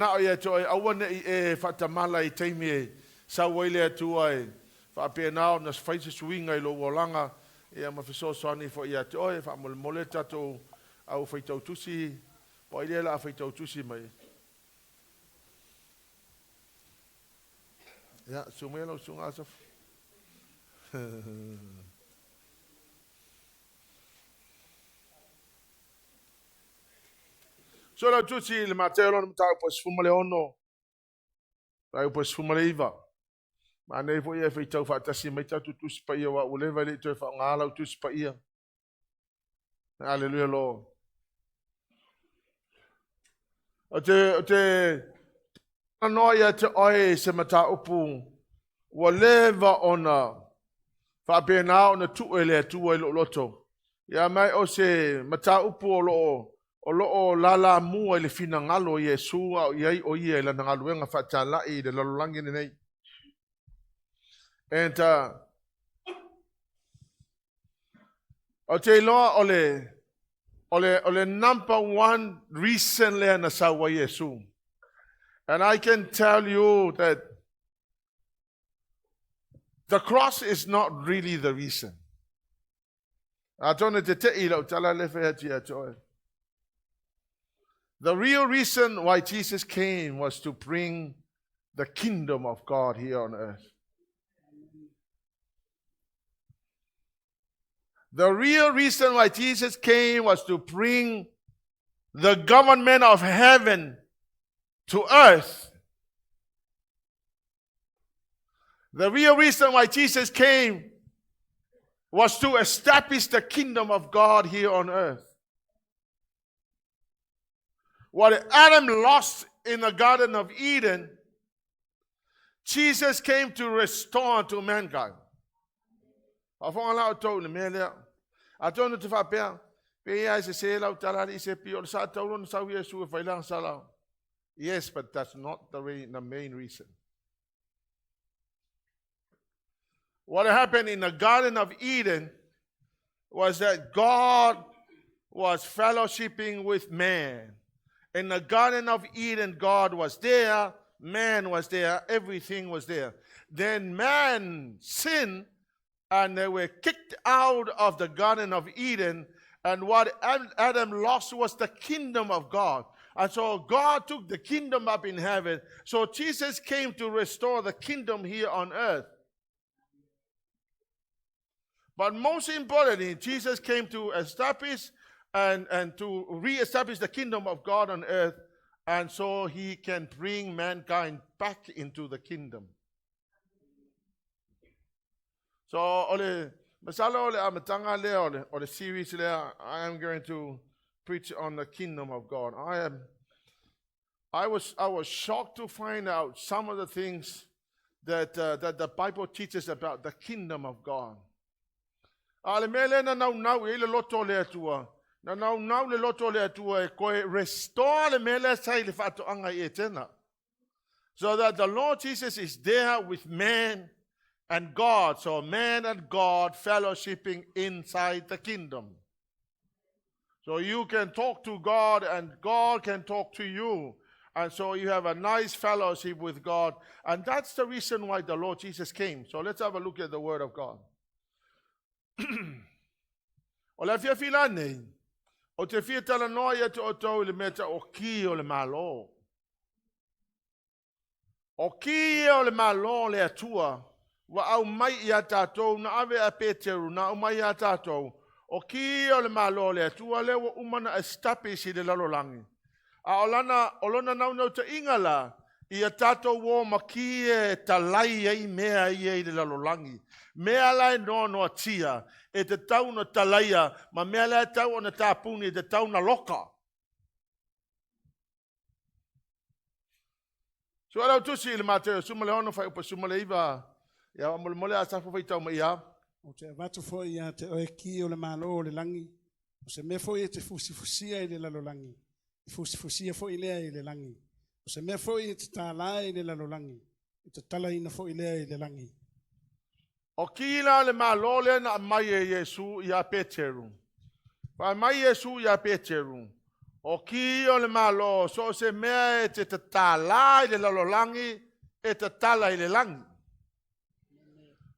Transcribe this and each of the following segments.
Manao ia te oe, aua ne i e faatamala i taimi e sau ai le Atua e faapena ona fai se suiga i lou olaga, ia ma fesoasoani foi ia te oe. Faamolemole tatou au faitau tusi, po o ai lea o le a faitau tusi mai. Ia, susu mai lau susuga Asaf. So lau tusi i le Mateo lona mataupu e 16, mataupu e 19. Manaia foi e faitau faatasi mai tatou Tusi Paia, aua ua leva e le i toe faaaogaina lau Tusi Paia. Hallelujah Lord. O te talanoa ia te oe i se mataupu ua leva ona faapena ona tuu e le Atua i lou loto. Ia mai o se mataupu o lo o lalamua i le finagalo o Iesu a o i ai o ia i lana galuega faatalai i le lalolagi lenei. And o te iloa o le number one reason lea na sau ai Iesu. And I can tell you that the cross is not really the reason. Atonu e te i lau tala le fai atu ia te oe. The real reason why Jesus came was to bring the kingdom of God here on earth. The real reason why Jesus came was to bring the government of heaven to earth. The real reason why Jesus came was to establish the kingdom of God here on earth. What Adam lost in the Garden of Eden, Jesus came to restore to mankind. Faafofoga la outou i le mea lea. Atonu te faapea, pe ia e se lau tala ali se pi o le sa taulo na sau Iesu e failanga sala. Yes, but that's not the main reason. What happened in the Garden of Eden was that God was fellowshipping with man. In the Garden of Eden, God was there, man was there, everything was there. Then man sinned and they were kicked out of the Garden of Eden. And what Adam lost was the kingdom of God. And so God took the kingdom up in heaven. So Jesus came to restore the kingdom here on earth. But most importantly, Jesus came to establish and to re-establish the kingdom of God on earth, and so he can bring mankind back into the kingdom. So, o le masalo o le amataga lea o le series lea, I am going to preach on the kingdom of God. I was shocked to find out some of the things that the Bible teaches about the kingdom of God. A le mea lea na naunau i ai le loto o le Atua, na naunau le loto o le Atua e koe restore le mea lea sa i le faatoaga i Etena. So that the Lord Jesus is there with man and God. So man and God fellowshipping inside the kingdom. So you can talk to God and God can talk to you. And so you have a nice fellowship with God. And that's the reason why the Lord Jesus came. So let's have a look at the Word of God. O le afiafi la nei, o te fia talanoa ia te outou i le mea o ki o le malo. O ki o le malo le Atua, ua au mai ia tātou, na ave a Peteru, na au mai ia tātou, o ki o le malo le Atua lea ua uma na establish i le lalolagi. A o lana, o lona naunau te inga la, ia tātou o ma ki e talai ai mea ia i le lalolagi. Mea la e noa noa tia, e te tau na talaia, ma mea la e tau ona tāpuni, e te tau na loka. So lau tusi i le Mateo, 16 fuaiupu 19, ia molemole a safu faitau mai ia. Ou te avatu foi ia te oe ki o le malo o le lagi. O se mea foi e te fusifusia i le lalolagi, e fusifusia foi lea i le lagi. O se mea foi e te tālā i le lalolagi, e tatalaina foi lea i le lagi. O ki la le malo lea na mai e Iesu ia Peteru. Fa mai Iesu ia Peteru. O ki o le malo, so o se mea e te tatālā i le lalolagi, e tatala i le lagi.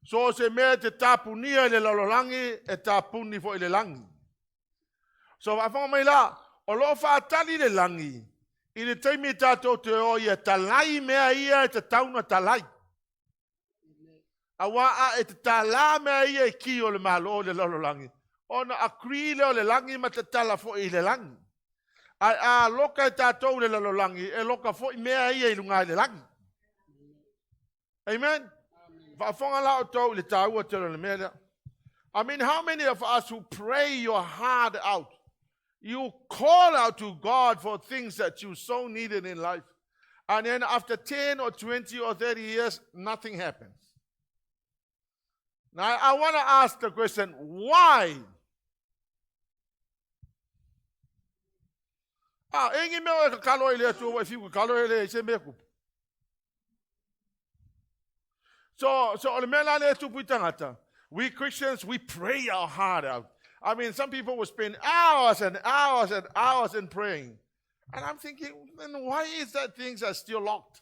So o se mea e te tapunia i le lalolagi, e tapuni foi i le lagi. So faafofoga mai la, o lo o faatali le lagi, i le taimi tatou te o ai e talai mea ia e tatau ona talai. Auā a e tatalā mea ia i ki o le Malo i le lalolagi, ona agree lea o le lagi ma tatala foi i le lagi. Ae a loka e tatou i le lalolagi, e loka foi mea ia i luga i le lagi. Amen? Faafofoga la outou i le taua tele o le mea lea. I mean, how many of us who pray your heart out, you call out to God for things that you so needed in life, and then after 10 or 20 or 30 years, nothing happens? Now, I want to ask the question, why? Ah, e ngi mea e kakalo i le Atua e fiu kakalo e le se mea kupu. So o le mea la le tupu i tangata, we Christians, we pray our heart out. I mean, some people will spend hours and hours and hours in praying. And I'm thinking, then why is that things are still locked?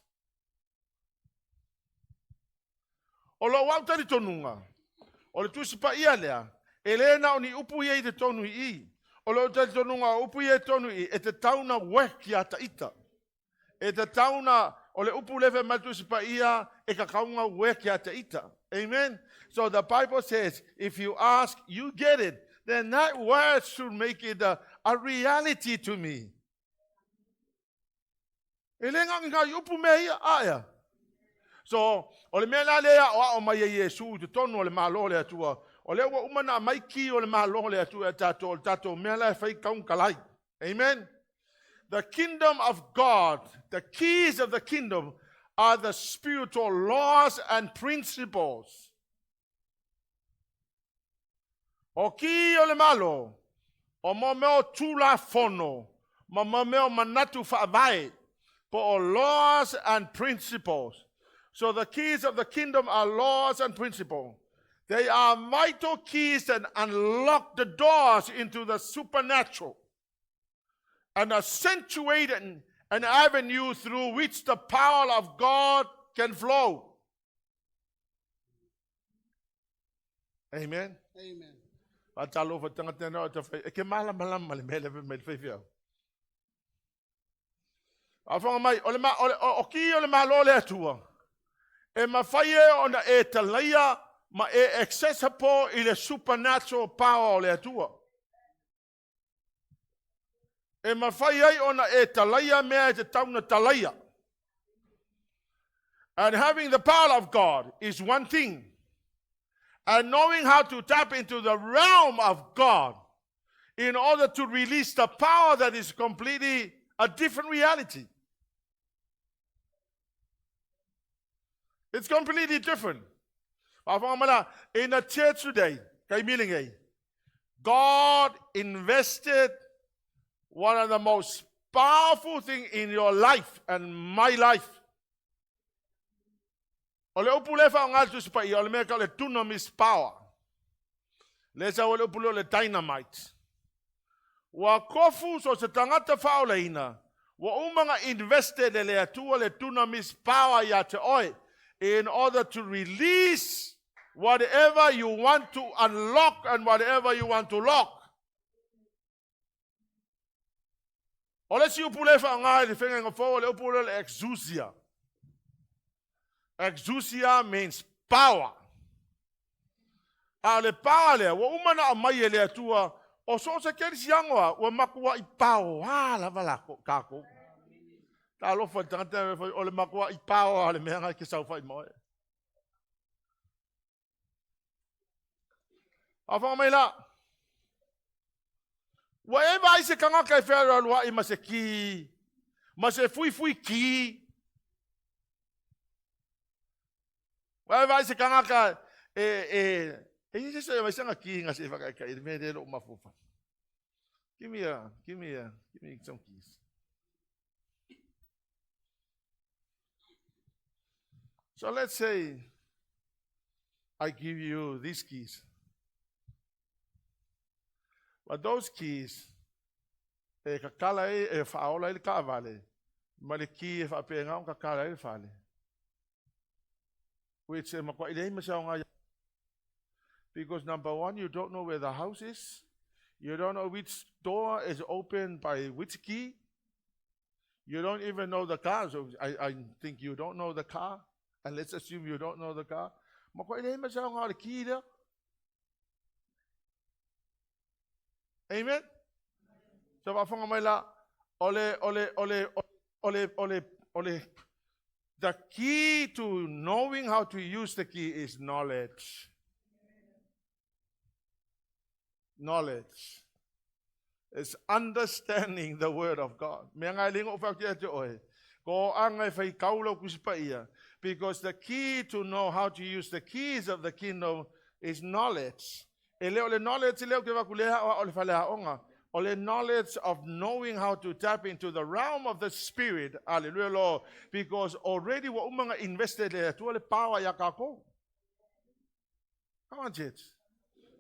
O lou au talitonuga, o le Tusi Paia lea, e le na o ni upu ia i totonu i i. O lou talitonuga o upu ia i totonu i i, e tatau ona work ia ita. E tatau ona, o le upu lea fai mai le Tusi Paia, e tatau ona work ia ita. Amen? So the Bible says, if you ask, you get it. Then that word should make it a reality to me. E le ngā upu mea ia, aia. So, o le mea la lea o ao mai e Iesu i totonu o le malo o le Atua, o lea ua uma na mai ki o le malo o le Atua e tātou, o le tātou mea la e fai kaunkalai. Amen? The kingdom of God, the keys of the kingdom are the spiritual laws and principles. O ki o le malo, o mo mea o tulafono, ma mo mea o manatu faavae, po o laws and principles. So the keys of the kingdom are laws and principles. They are vital keys that unlock the doors into the supernatural and accentuate an avenue through which the power of God can flow. Amen. Amen. Faatalofa tagata na o tawhai. E ke malamalama le mea le mai le whaiwhiau. Afonga mai, o le ma, o, le, o, o ki o le malo le Atua. E mawhai e ona e talaia ma e accessible i le supernatural power o le Atua. E mawhai ai ona e talaia mea e te tauna talaia. And having the power of God is one thing. And knowing how to tap into the realm of God in order to release the power that is completely a different reality. It's completely different. In the church today, God invested one of the most powerful things in your life and my life. O le upu le whaonga Tusi Paia, o le mea ka le dunamis power. Le sa o le upu le o le dynamite. Ua kofu so se tangata whaoleina, ua umanga invested e le Atua le dunamis power ia te oe, in order to release whatever you want to unlock and whatever you want to lock. O le si upu le whaonga i le whenga ngā fō, o le upu le exousia. Exousia means power. A le power lea, ua uma na mai e le Atua, o so se keri siangoa, ua makua i pao, a lava la ko, kako. Ta alofa tangata o le makua i pao a le mea ngai ke sau whai moe. A whanga mai la, ua e vai se kangaka e whea ralua i ma se ki, ma se fui fui ki. Ua e vai se kangaka e e se se vai sanga ki nga se whakai kai me le lo mafufa. Give me some keys. So let's say I give you these keys. But those keys E kakala ai e faaola ai le taavale ma le ki e faapena ona kakala ai le fale. Which e matuai leai ma se aoga. Because number one, you don't know where the house is. You don't know which door is opened by which key. You don't even know the car. So I think you don't know the car. And let's assume you don't know the car. Matuai leai ma se aoga o le ki lea. Amen. So faafofoga mai la, o le, o le, o le, o le, o le, o le, the key to knowing how to use the key is knowledge. Knowledge. It's understanding the word of God. Mea ngai lengo o whakti ate oe. Ko anga e whai kaula o kusipa ia. Because the key to know how to use the keys of the kingdom is knowledge. E le o le knowledge lea ou te vaku lea o le faleaoga. O le knowledge of knowing how to tap into the realm of the spirit. Hallelujah, Lord. Because already ua uma ona invested le Atua le power ia kākou. Come on, church.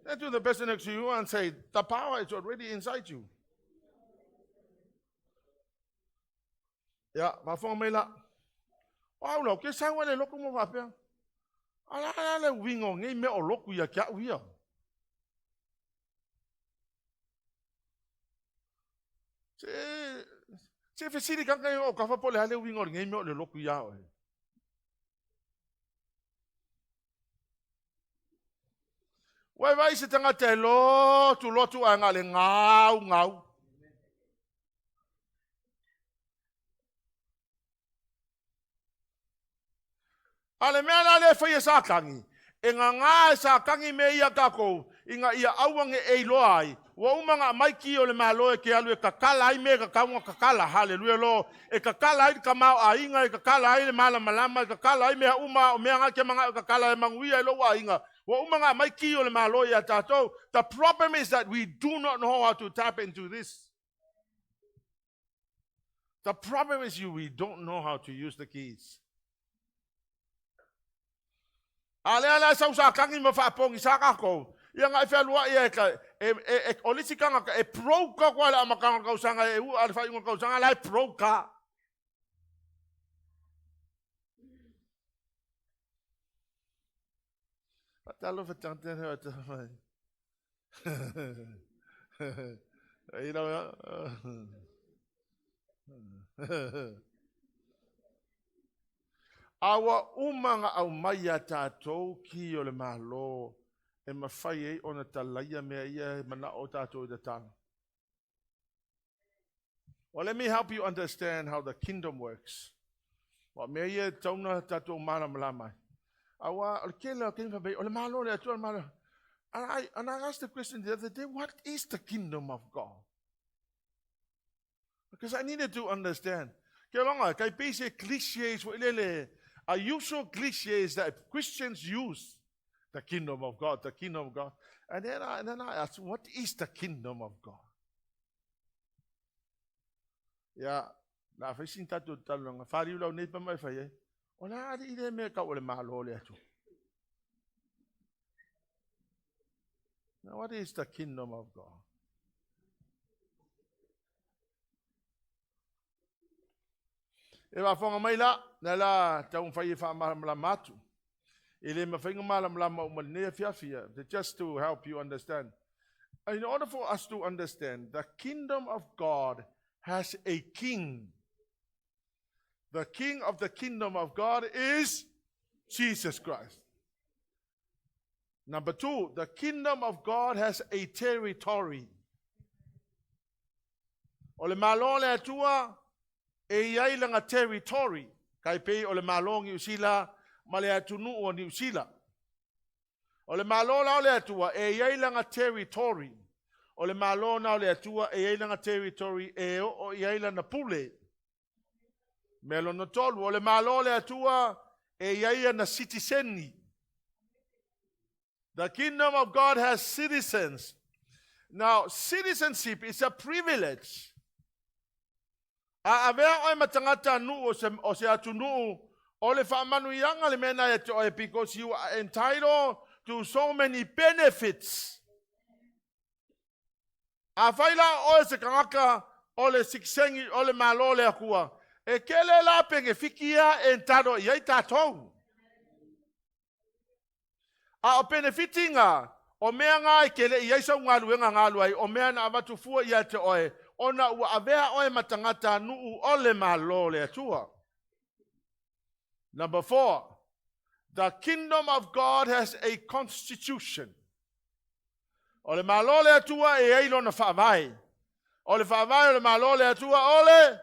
Turn to the person next to you and say, the power is already inside you. Ia, faafofoga mai la. O au la, ke sau le loku mo faapea. Ala ala le uiga o nei mea o loku ia ke au ia. Se, se fesili kaka o kafa po le hale uiga o lenei mea o le loku ia oe. Ua e vaai se tagata e lotu lotu ae na le gau gau. A le mea la lea e fai e Satani, e gagā e Satani mea ia a tatou, ina ia aua ne i e iloa ai, ua uma ona aumai ki o le Malo e te alu e tatala ai mea e tatau ona tatala. Haleluia Lord. E tatala ai le tamaoaiga, e tatala ai le malamalama, e tatala ai mea uma, o mea na e te manao e tatala e manuia ai lou aiga. Ua uma ona aumai ki o le Malo ia tatou. The problem is that we do not know how to tap into this. The problem is you, we don't know how to use the keys. A lea la e sau Satani ma faapogisa tatou, ia na e fealuai e, ka, e, e, e, o le isi tagata e broke atu lava i le amataga o le tausaga e ua le faaiuga o le tausaga la e broke lava. Faatalofa tagata faatalofa mai. Ai lau A ua uma ona aumai ia tatou ki o le Malo e mafai ai ona talaia mea ia e manao tatou i tatalo. Well, let me help you understand how the kingdom works. Wa mea ia e tatau ona tatou malamalama ai. Aua o le tele o taimi fai mai, o le Malo o le Atua, o le Malo. And I asked the question the other day, what is the kingdom of God? Because I needed to understand. Ke longa, kai pei se cliches foi lele, a usual cliches that Christians use. The kingdom of God, the kingdom of God. And then I asked, what is the kingdom of God? Ia, la fai sin tatou talanoaga, faliu lau nei pa mai fai ai. O le a alii lea mea tau o le Malo o le Atua. Now, what is the kingdom of God? E faafofoga mai la, na la taumafai e faamalamalama atu. E le mafai ona malamalama uma lenei afiafi, just to help you understand. In order for us to understand, the kingdom of God has a king. The king of the kingdom of God is Jesus Christ. Number two, the kingdom of God has a territory. O le Malo o le Atua e i ai lana territory, kai pei o le Malo o Niu Sila ma le atunuu o Niu Sila. O le Malo la o le Atua e i ai lana territory. O le Malo na o le Atua e i ai lana territory e oo i ai lana pule. Mea lona tolu, o le Malo o le Atua e i ai ana sitiseni. The kingdom of God has citizens. Now, citizenship is a privilege. A avea oe ma tagata nuu o se atunuu, o le faamanuiaga le mea na ia te oe, because you are entitled to so many benefits. A fai la oe se tagata o le sikiseņi o le Malo o le Atua, e kele la penefiti ia e entitle i ai tatou. A o penefiti na, o mea na e te le i ai sau galuega na alu ai, o mea na avatu fua ia te oe, ona ua avea oe ma tagatanuu o le Malo o le Atua. Number 4, the kingdom of God has a constitution. O le Malo o le Atua e ai lona faavae. O le faavae o le Malo o le Atua o le...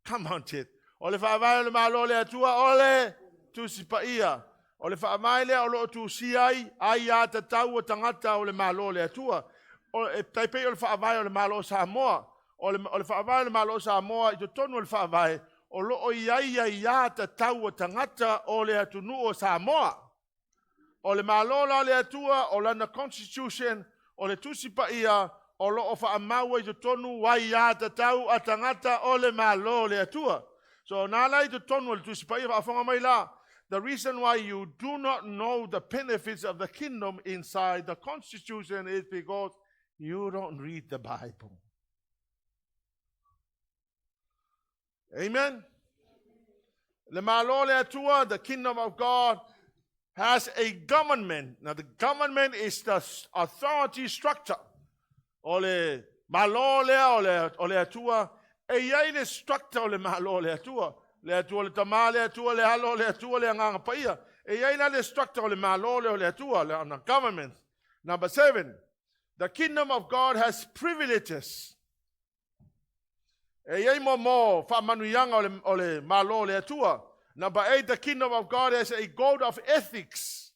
Come on, Ted. O le faavae o le Malo o le Atua o le Tusi Paia. O le faavae lea o lo o tusia ai aiatatau o tagata o le Malo o le Atua. O, e tai pei o le faavae o le Malo o Samoa. O le faavae o le Malo o Samoa i totonu o le faavae, o lo o i ai aiatatau o tagata o le atunuu o Samoa. O le Malo la o le Atua, o lana constitution, o le Tusi Paia, o lo o faamau ai totonu aiatatau a tagata o le Malo o le Atua. So na la i totonu o le Tusi Paia, faafofoga mai la, the reason why you do not know the benefits of the kingdom inside the constitution is because you don't read the Bible. Amen. Le Malo o le Atua, the kingdom of God, has a government. Now, the government is the authority structure. O le Malo lea o le Atua, e i ai le structure o le Malo o le Atua. Le Atua le Tama, le Atua le Alo, le Atua le Agaga Paia. E i ai la le structure o le Malo lea o le Atua, le government. Number 7, the kingdom of God has privileges. E i ai mo faamanuiaga o le Malo o le Atua. Number 8, the kingdom of God has a code of ethics.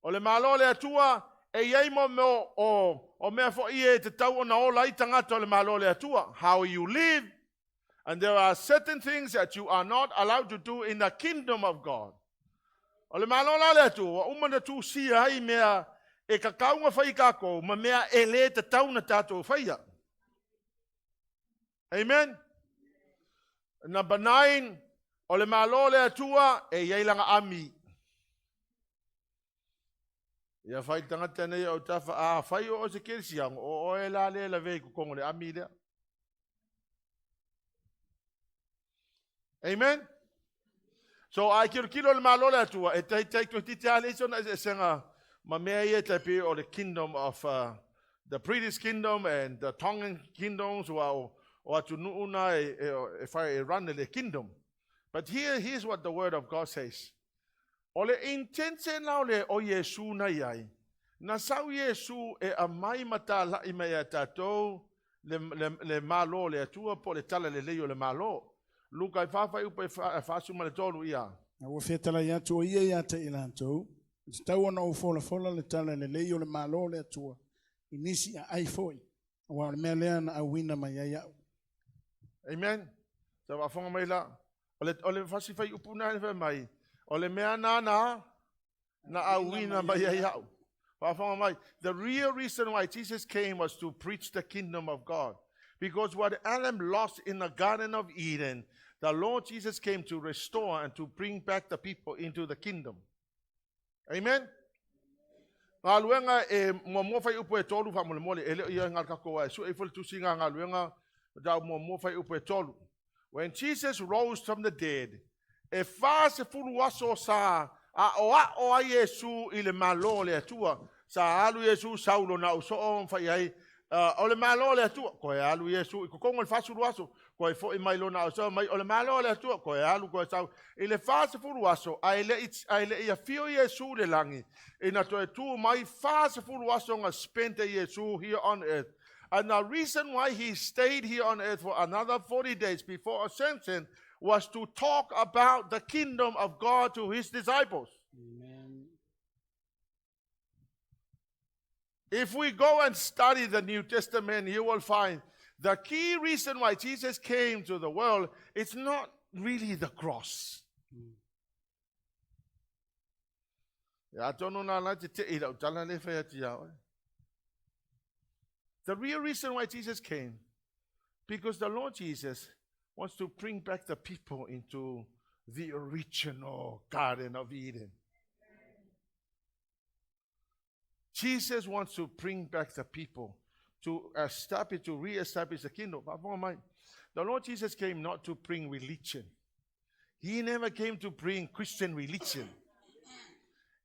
O le Malo o le Atua, e i ai mo o mea foi e tatau ona ola ai tagata o le Malo o le Atua. How you live. And there are certain things that you are not allowed to do in the kingdom of God. O le Malo la le Atua, ua uma na tusia ai mea e tatau ona fai tatou, ma mea e le tatau na tatou faia. Amen. Number 9, o le Malo o le Atua e i ai lana ami. Ia fai tagata nei o tafa a fai o se kerisiano o oe la le la vei totonu o le ami lea. Amen. So ai kilo kilo le Malo le Atua e tai tai toeitiiti lava leai sona eseesega ma mea ia tai pei o le kingdom of the British kingdom and the Tongan kingdoms ua o atunuu na e fai e run le kingdom. But here's what the word of God says. O le intention la o le o Iesu na iai. Na sau Iesu e aumai ma talai mai ia tatou le Malo o le Atua po le tala lelei o le Malo. Luka e 4 fuaiupu 43 ia. A ua fetalai atu o ia ia te i latou, e tatau ona ou folafola le tala lelei o le Malo o le Atua, i nisi aai foi, aua o le mea lea na auina mai ai au. Amen. Sa faafofoga mai la. O le fasi fuaiupu na e fai mai. O le mea na auina mai ai au. Faafofoga mai. The real reason why Jesus came was to preach the kingdom of God. Because what Adam lost in the Garden of Eden, the Lord Jesus came to restore and to bring back the people into the kingdom. Amen. Galuega e 1 fuaiupu e 3 faamolemole e le o ia ngā kako ai. Su e fo le tusiga Galuega da 1 fuaiupu e 3. When Jesus rose from the dead, e 40 aso sa a o a o ai Iesu i le Malo o le Atua. Sa alu Iesu saulo na usoo fai ai o le Malo o le Atua. Koe alu Iesu i totonu o le 40 aso. Koe foi mai lona au mai o le Malo o le Atua. Koe alu koe sau. I le 40 aso, ae le i afio Iesu le lagi. Ina toe tu mai 40 aso nga spent e Iesu here on earth. And the reason why he stayed here on earth for another 40 days before ascension was to talk about the kingdom of God to his disciples. Amen. If we go and study the New Testament, you will find the key reason why Jesus came to the world is not really the cross. Ia tonu nā la te te i lau tala le whai atu ia oe. The real reason why Jesus came, because the Lord Jesus wants to bring back the people into the original Garden of Eden. Jesus wants to bring back the people To establish, to re-establish the kingdom. Faafofoga mai. The Lord Jesus came not to bring religion. He never came to bring Christian religion.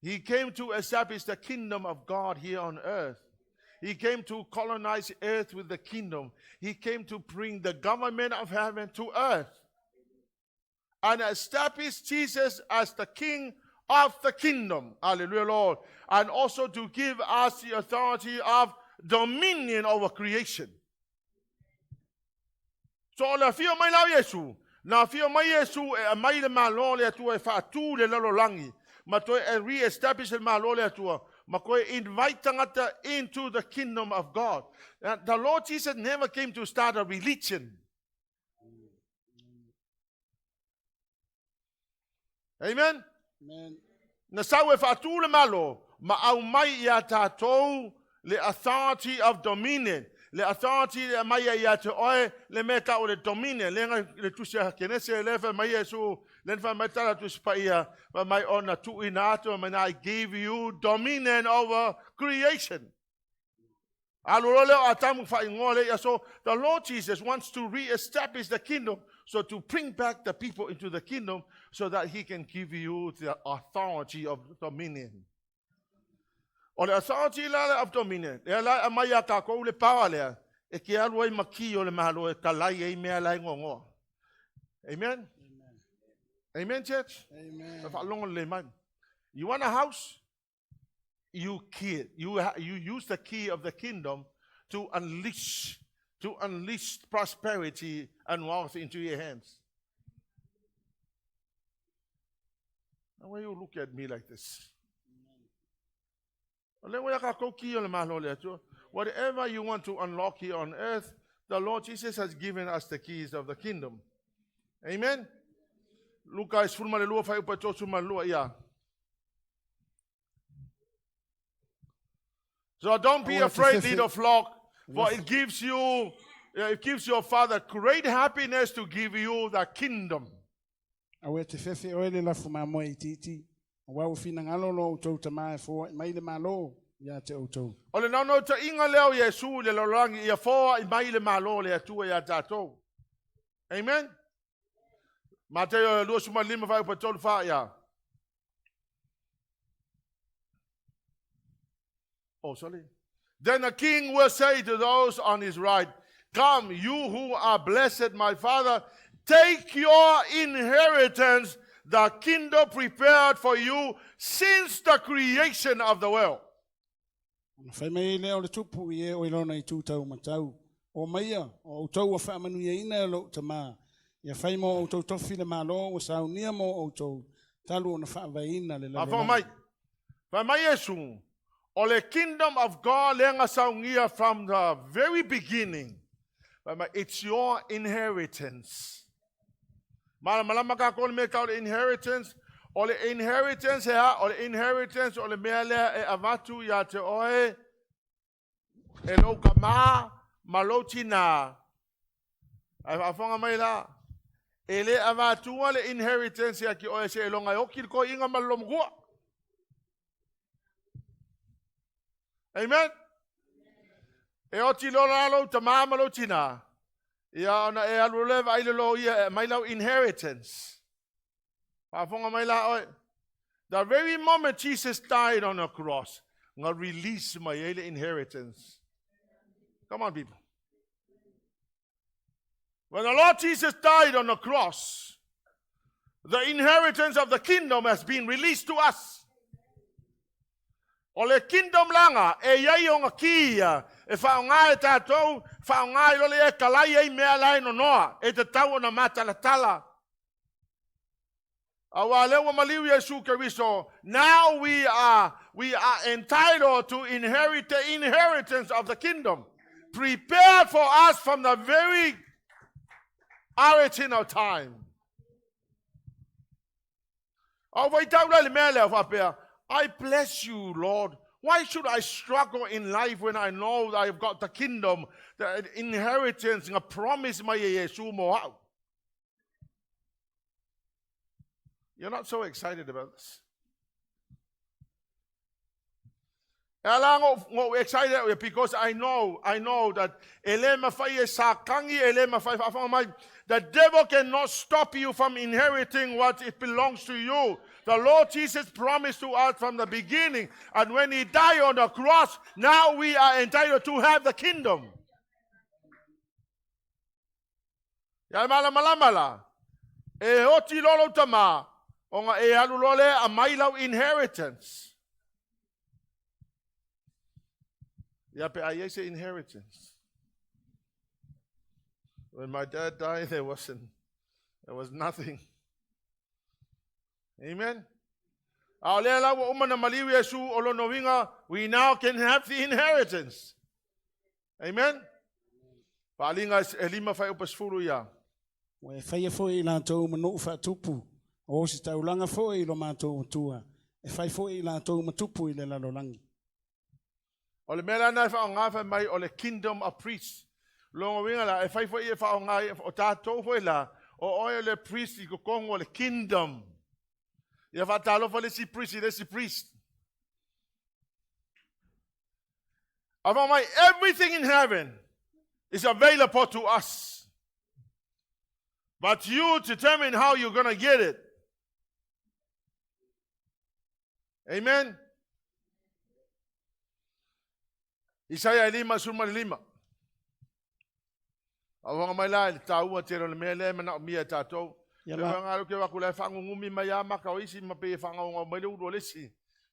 He came to establish the kingdom of God here on earth. He came to colonize earth with the kingdom. He came to bring the government of heaven to earth and establish Jesus as the king of the kingdom. Hallelujah, Lord. And also to give us the authority of dominion over creation. So o le afio mai la o Iesu, na afio mai Iesu e aumai le Malo o le Atua e faatu i le lalolagi, ma toe e re-establish le Malo o le Atua, ma toe invite tagata into the kingdom of God. The Lord Jesus never came to start a religion. Amen. Amen. Na sau e faatu le Malo, ma aumai ia tatou le authority of dominion. Le authority le aumai ia te oe, le mea tau o le dominion. Le nga le tusi a Kenese, le fai mai Iesu, le fai mai tala Tusi Paia, fai mai ona tuuina atu, mai I give you dominion over creation. Alu loa lea o Atamu faaigoa lea ia so the Lord Jesus wants to re-establish the kingdom, so to bring back the people into the kingdom so that he can give you the authority of dominion. O le authority la of dominion, lea la e aumai ia tatou le power lea, e te alu ai ma ki o le Malo e kalai ai mea la e gogoa. Amen? Amen. Amen, church? Amen. Faalogo lelei mai. You want a house? You key it. You use the key of the kingdom to unleash prosperity and wealth into your hands. Now, why you look at me like this? O le ua ka ki o le malo le Atua. Whatever you want to unlock here on earth, the Lord Jesus has given us the keys of the kingdom. Amen. Luka 12 fuaiupu 32 ia. So don't be I want to afraid, say- little flock, for it gives your father great happiness to give you the kingdom. Aua e te fefe oe le lafu mamoe itiiti. Auā ua finagalo lo outou Tamā e foai mai le Malo ia te outou. O le naunautaiga lea o Iesu i le lalolagi ia foai mai le malo o le Atua ia tatou. Amen. Mateo 25 fuaiupu 34 ia. Oh, sorry. Then the king will say to those on his right, "Come, you who are blessed, my father, take your inheritance, the kingdom prepared for you since the creation of the world." Ona fai mai ai lea o le tupu i e o i lona itu taumatau. O maia, o outou ua faamanuiaina e lou Tamā. Ia fai mo outou tofi le malo ua saunia mo outou. Talu ona faavaeina le Faafofoga mai. lalolagi. Fai mai Iesu, o le kingdom of God lea na saunia from the very beginning. Fai mai, it's your inheritance. Malamalama ka le mea tau le inheritance. O le inheritance he a, o le inheritance o le mea lea e avatu ia te oe e lou tama ma lou tina. Ai faafofoga mai la. E le avatua le inheritance ia ki oe seiloga e oti le toeaina ma le olomatua. Amen. E oti loa la lou tamā ma lou tina. Ia ona e alu le vaai le loia e aumai lau inheritance. Faafofoga mai la oe. The very moment Jesus died on the cross, na release mai ai le inheritance. Come on, people. When the Lord Jesus died on the cross, the inheritance of the kingdom has been released to us. O le kingdom langa, e iai ona ki ia, e faaaoga e tatou, faaaoga i lole e kalai ai mea la e nonoa, e tatau ona matalatala. Auā lea ua maliu Iesu Keriso, now we are entitled to inherit the inheritance of the kingdom, prepared for us from the very origin of time. Au faitau la le mea lea faapea, I bless you, Lord. Why should I struggle in life when I know that I've got the kingdom, the inheritance, nga promise mai e Iesu mo au? You're not so excited about this. E ala ngou excited au ia because I know that e le mawhai e sākagi, e le mawhai whaafonga mai. The devil cannot stop you from inheriting what it belongs to you. The Lord Jesus promised to us from the beginning. And when he died on the cross, now we are entitled to have the kingdom. Ia mala malama la. E oti lolo tama. Onga e alu lole a mai lau inheritance. Ia pe ai se inheritance. When my dad died, there was nothing. Amen. A o lea la ua uma na maliu Iesu o lona uiga, we now can have the inheritance. Amen. Faaaliga e 5 fuaiupu 10 ia. Ua e faia foi i latou ma nuu faatupu, o ositaulaga foi i lo matou Atua, e fai foi i latou ma tupu i le lalolagi. O le mea lana e whaonga whai mai o le kingdom of priests. Longa winga la, e fai foi e whaonga o tātou foi la, o oe o le priest i kokongo o le kingdom. Ia whaatalofa le si priest i le si priest. Awa mai, everything in heaven is available to us. But you determine how you're going to get it. Amen. Isaia e 55. Awaga mai la i le tāua tele o le mea lea e manaomia e tatou. Ia Le la, wanga ke wa kula whaangungumi mai a maka o isi ma pe whangaonga mai le ulu o le isi.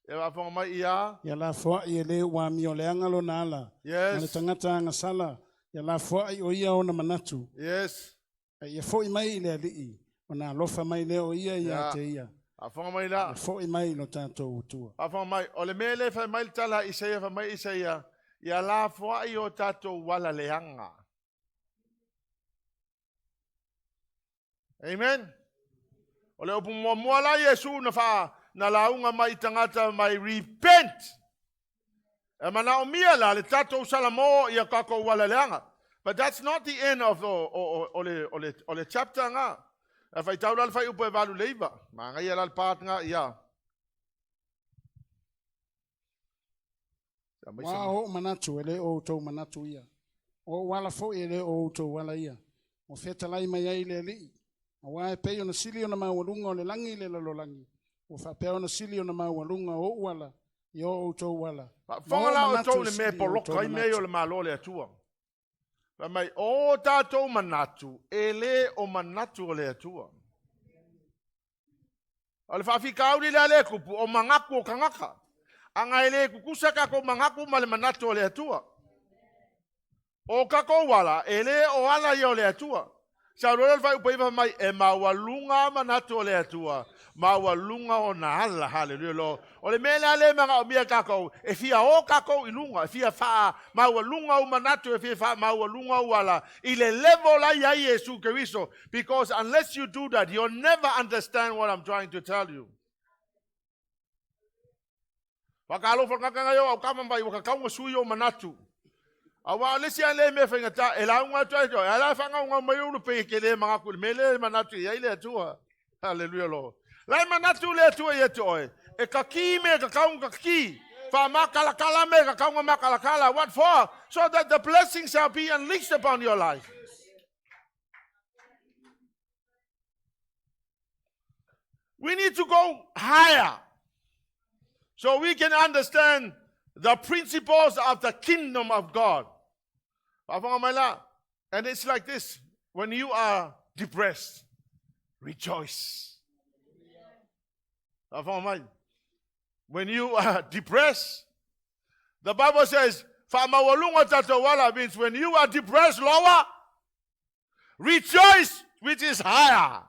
E whaafonga mai ia. Ia lafoai e le ua amioleaga lona ala, ma le tagata agasala, ia lafoai o ia ona manatu. A ia fo'i mai i le Alii, ona alofa mai lea o ia ia te ia. Whaafonga mai la. Ia fo'i mai i lo tatou Atua. Whaafonga mai. O le mea lea whai mai le tala Isaia whai mai Isaia. Ia la foai o tātou wala leanga. Amen. O le upu muamua la Iesu na wha na launga mai i tangata mai repent. E mana o mia la le tātou salamo ia kako wala leanga. But that's not the end of the, o le chapter ngā. E whai tau la le whai upu e valu leiva. Ma ngai la le part ngā ia. Ia mai Ua o'u manatu, e le o outou manatu ia. O o'u ala foi e le o outou ala ia. Ua fetalai mai ai le Alii. Auā e pei ona sili ona maualuga o le lagi i le lalolagi. Ua faapea ona sili ona maualuga o o'u ala i o outou ala. Ma Whanga o'u la o manatu tau e le mea sili i poloka outou i mea o manatu. le malo le Atua. Fa mai, o tātou manatu, e le o manatu o le Atua. O le whaafikauri le ale kupu, o mangaku o kangaka. Anga e le kukusa kako mangaku ma le manatu o le Atua. O kako wala, e le o ala ia o le Atua. Sa rola le whai upaiva mai, e maualuga manatu o le Atua. Maualuga o na ala, hallelujah lo. O le mea le ale manga o mia kākou, e fia o kākou i lunga, e fia wha maualuga o manatu, e fia wha maualuga o ala. I le level la ia Yesu Kristo. Because unless you do that, you'll never understand what I'm trying to tell you. Whakalo whakakanga yo au kama mai wakakaunga sui o manatu. A wa le sia le me whainga ta, e la unga tua e la whanga unga mai ulu pe ke le mga ku me le manatu ia i le Atua. Hallelujah lo. Lai manatu le Atua ia te oe. E ka ki me ka kaunga ka ki. Wha makalakala me ka kaunga makalakala. What for? So that the blessing shall be unleashed upon your life. We need to go higher so we can understand the principles of the kingdom of God. Faafofoga mai la. And it's like this: when you are depressed, rejoice. Faafofoga mai. When you are depressed, the Bible says, "Faamaualuga tatou ala" means when you are depressed, lower, rejoice, which is higher.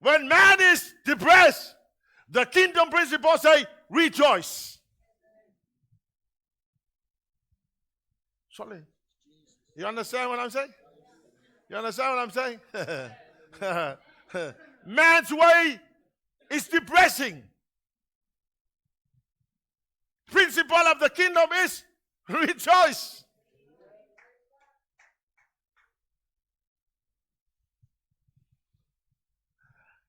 When man is depressed, the kingdom principle say, rejoice. Sorry. You understand what I'm saying? You understand what I'm saying? Man's way is depressing. Principle of the kingdom is rejoice.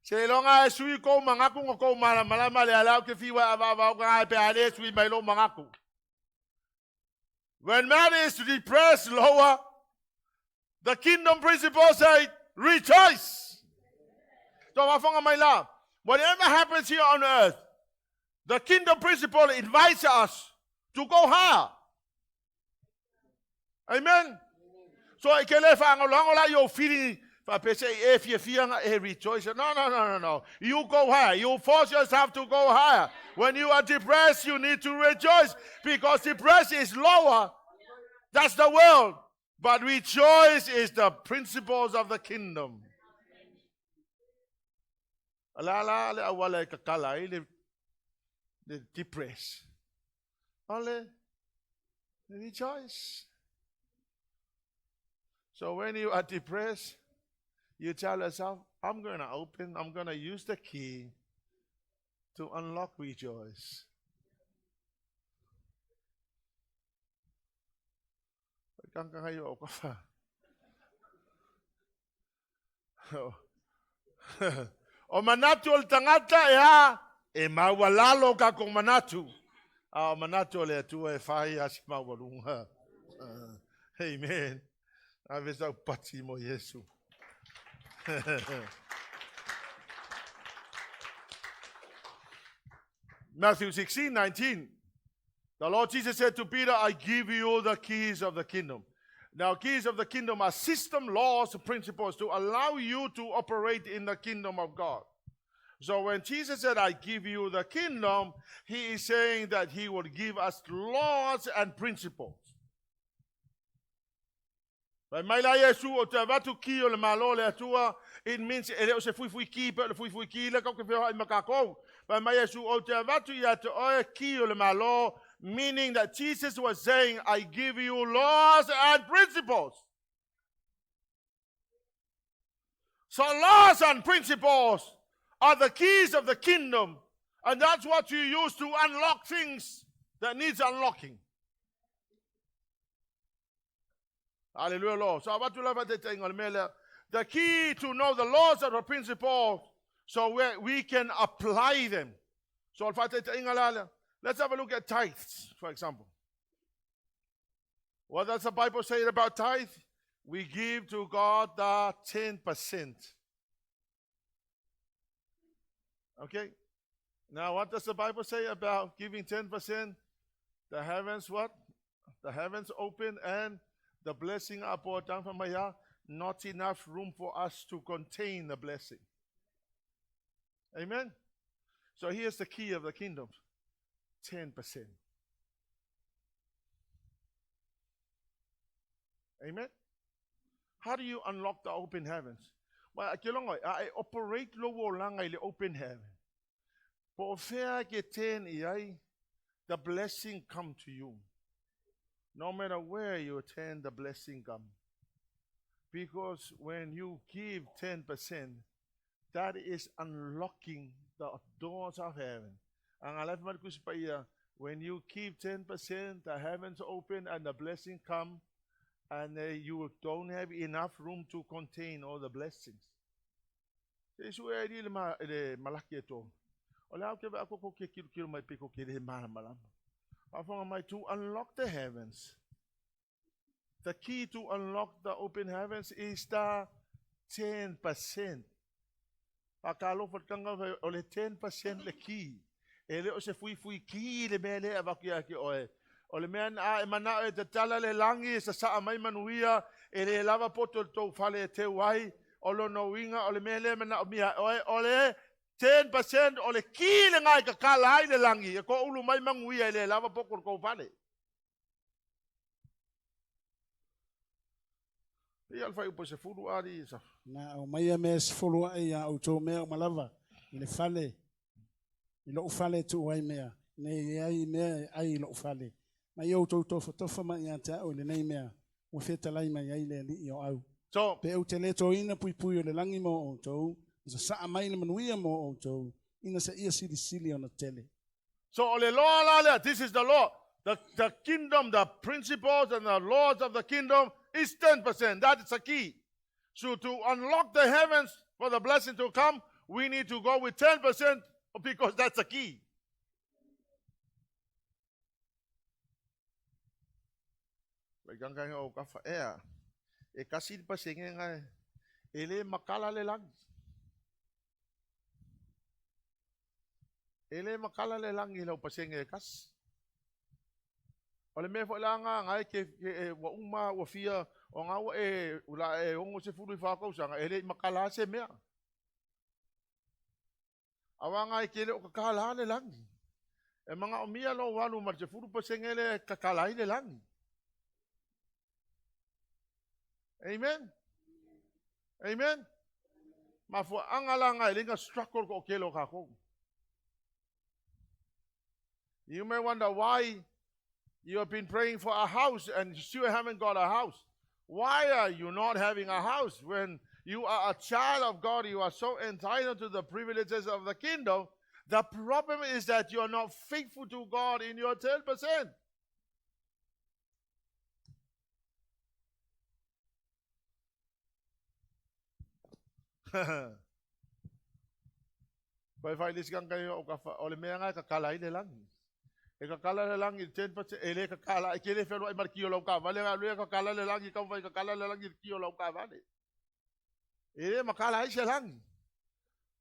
Seiloga e sui kou manatu ma kou malamalama le ala o ke fiu e avaava o ka pe a le sui mai lou manatu. When man is depressed lower, the kingdom principle say, rejoice. So wafonga mai la, whatever happens here on earth, the kingdom principle invites us to go higher. Amen. So e ke le whaangoloango la yo feeling whapese e fia fia nga e rejoice. No, no, no, no, no. You go higher. You force yourself to go higher. When you are depressed, you need to rejoice because depression is lower. That's the world. But rejoice is the principles of the kingdom. La la le awala e kakala i le depress. Ale rejoice. So when you are depressed, you tell yourself, I'm going to open, I'm going to use the key to unlock rejoice. Kang kang o ka O manatu o le tagata e a, e maualalo ka ko manatu. A o manatu o le Atua e fai a si maualuga. Amen. Ave sau pati mo Iesu. Matthew 16:19. The Lord Jesus said to Peter, I give you the keys of the kingdom. Now, keys of the kingdom are system, laws, principles to allow you to operate in the kingdom of God. So when Jesus said, I give you the kingdom, he is saying that he will give us laws and principles. Vai mai la Iesu o te avatu ki o le malo le atua, it means e le o se fui fui ki, pe le fui fui ki le kau ke whioha i makakou. Vai mai Iesu o te avatu i ate oe ki o le malo, meaning that Jesus was saying, I give you laws and principles. So laws and principles are the keys of the kingdom, and that's what you use to unlock things that needs unlocking. Hallelujah, Lord. So the key to know the laws and the principles so we can apply them. So let's have a look at tithes, for example. What does the Bible say about tithe? We give to God the 10%. Okay? Now, what does the Bible say about giving 10%? The heavens what? The heavens open and the blessing are poured down from Maya. Not enough room for us to contain the blessing. Amen? So here's the key of the kingdom. 10%. Amen? How do you unlock the open heavens? Well, I operate lo langa i le open heaven. Po o ke ten i ai, the blessing come to you. No matter where you attend, the blessing come. Because when you give 10%, that is unlocking the doors of heaven. When you give 10%, the heavens open and the blessing come, and you don't have enough room to contain all the blessings. Te e li le malaki e tō. O le au ke vea koko ke kilo kilo mai piko ke le mana malama. Whafonga mai to unlock the heavens. The key to unlock the open heavens is the 10%. Whakalo whatkanga o le 10% le key. E le o se fui fui ki le mea le avaki a ki oe. O le mea a e mana e te tala le langi e sa saa mai manuia e le lava poto le tau fale e te wai o lo no winga o le mea le mana o mia oe o le 10% o le ki le ngai ka kala ai le langi e ko ulu mai manguia e le lava poto le tau fale. Ia alfa upo se fulu ari sa. Na au mai me se fulu ai a au mea o malava i le fale i lou fale tu ai mea nei ai mea ai i lou fale mai au tou tofa tofa mai ia te au le nei mea ua fetalai mai ai le alii o au. So, Pe ou te le toina pui pui o le langi mo outou, sa saa mai le manuia mo outou, ina se ia sili sili ona tele. So o le loa la lea, this is the law. The kingdom, the principles and the laws of the kingdom is 10%. That is the key. So to unlock the heavens for the blessing to come, We need to go with 10% because that's the key. O ka fa ea. E kasi le pasenge ngai. E le makala le langi. E le makala le langi lau pasenge e kasi. O le mea foi la nga ngai ke e ua uma ua fia o ngā ua e ula e ongo se fulu i whakau e le makala se mea. Awa ngai ke le o kakala le langi. E manga o mia lo walu ma te fulu pasenge le kakala i le langi. Amen. Amen. Ma fua anga la ngai linga struggle ko ke lo kako. You may wonder why you have been praying for a house and you still haven't got a house. Why are you not having a house when you are a child of God? You are so entitled to the privileges of the kingdom. The problem is that you are not faithful to God in your 10%. Pai fai le sikang kai o ka o le mea ngai ka kala i le langi. E ka kala le langi 10% e le ka kala e ke le felo ai marki o lau ka vale nga le ka kala le langi ka fai ka kala le langi ki o lau ka vale. E le makala ai se langi.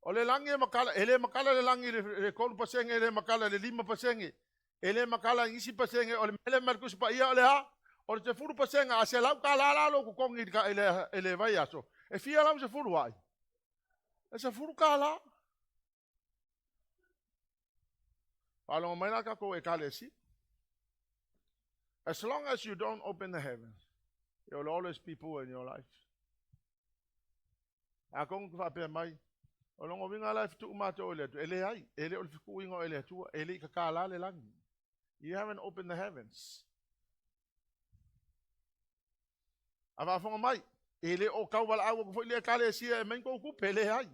O le langi e makala e le makala le langi le 3% e le makala le 5% e le makala isi pasenge o le mele markus pa ia o le ha o le te furu pasenga a se lau ka la la lo ku kongi ka ele ele vai aso. E fia lau se furu ai. E se furu ka la. Whalongo mai la kako e kale si. As long as you don't open the heavens, there will always be poor in your life. A kong ku whapea mai, o longo winga la fitu mato o le atu, e le ai, e le o le fiku ingo e le atua, e le i kakala le langi. You haven't opened the heavens. A whaafonga mai, e le o kau wala au ko le kale sia e main ko ku pele ai.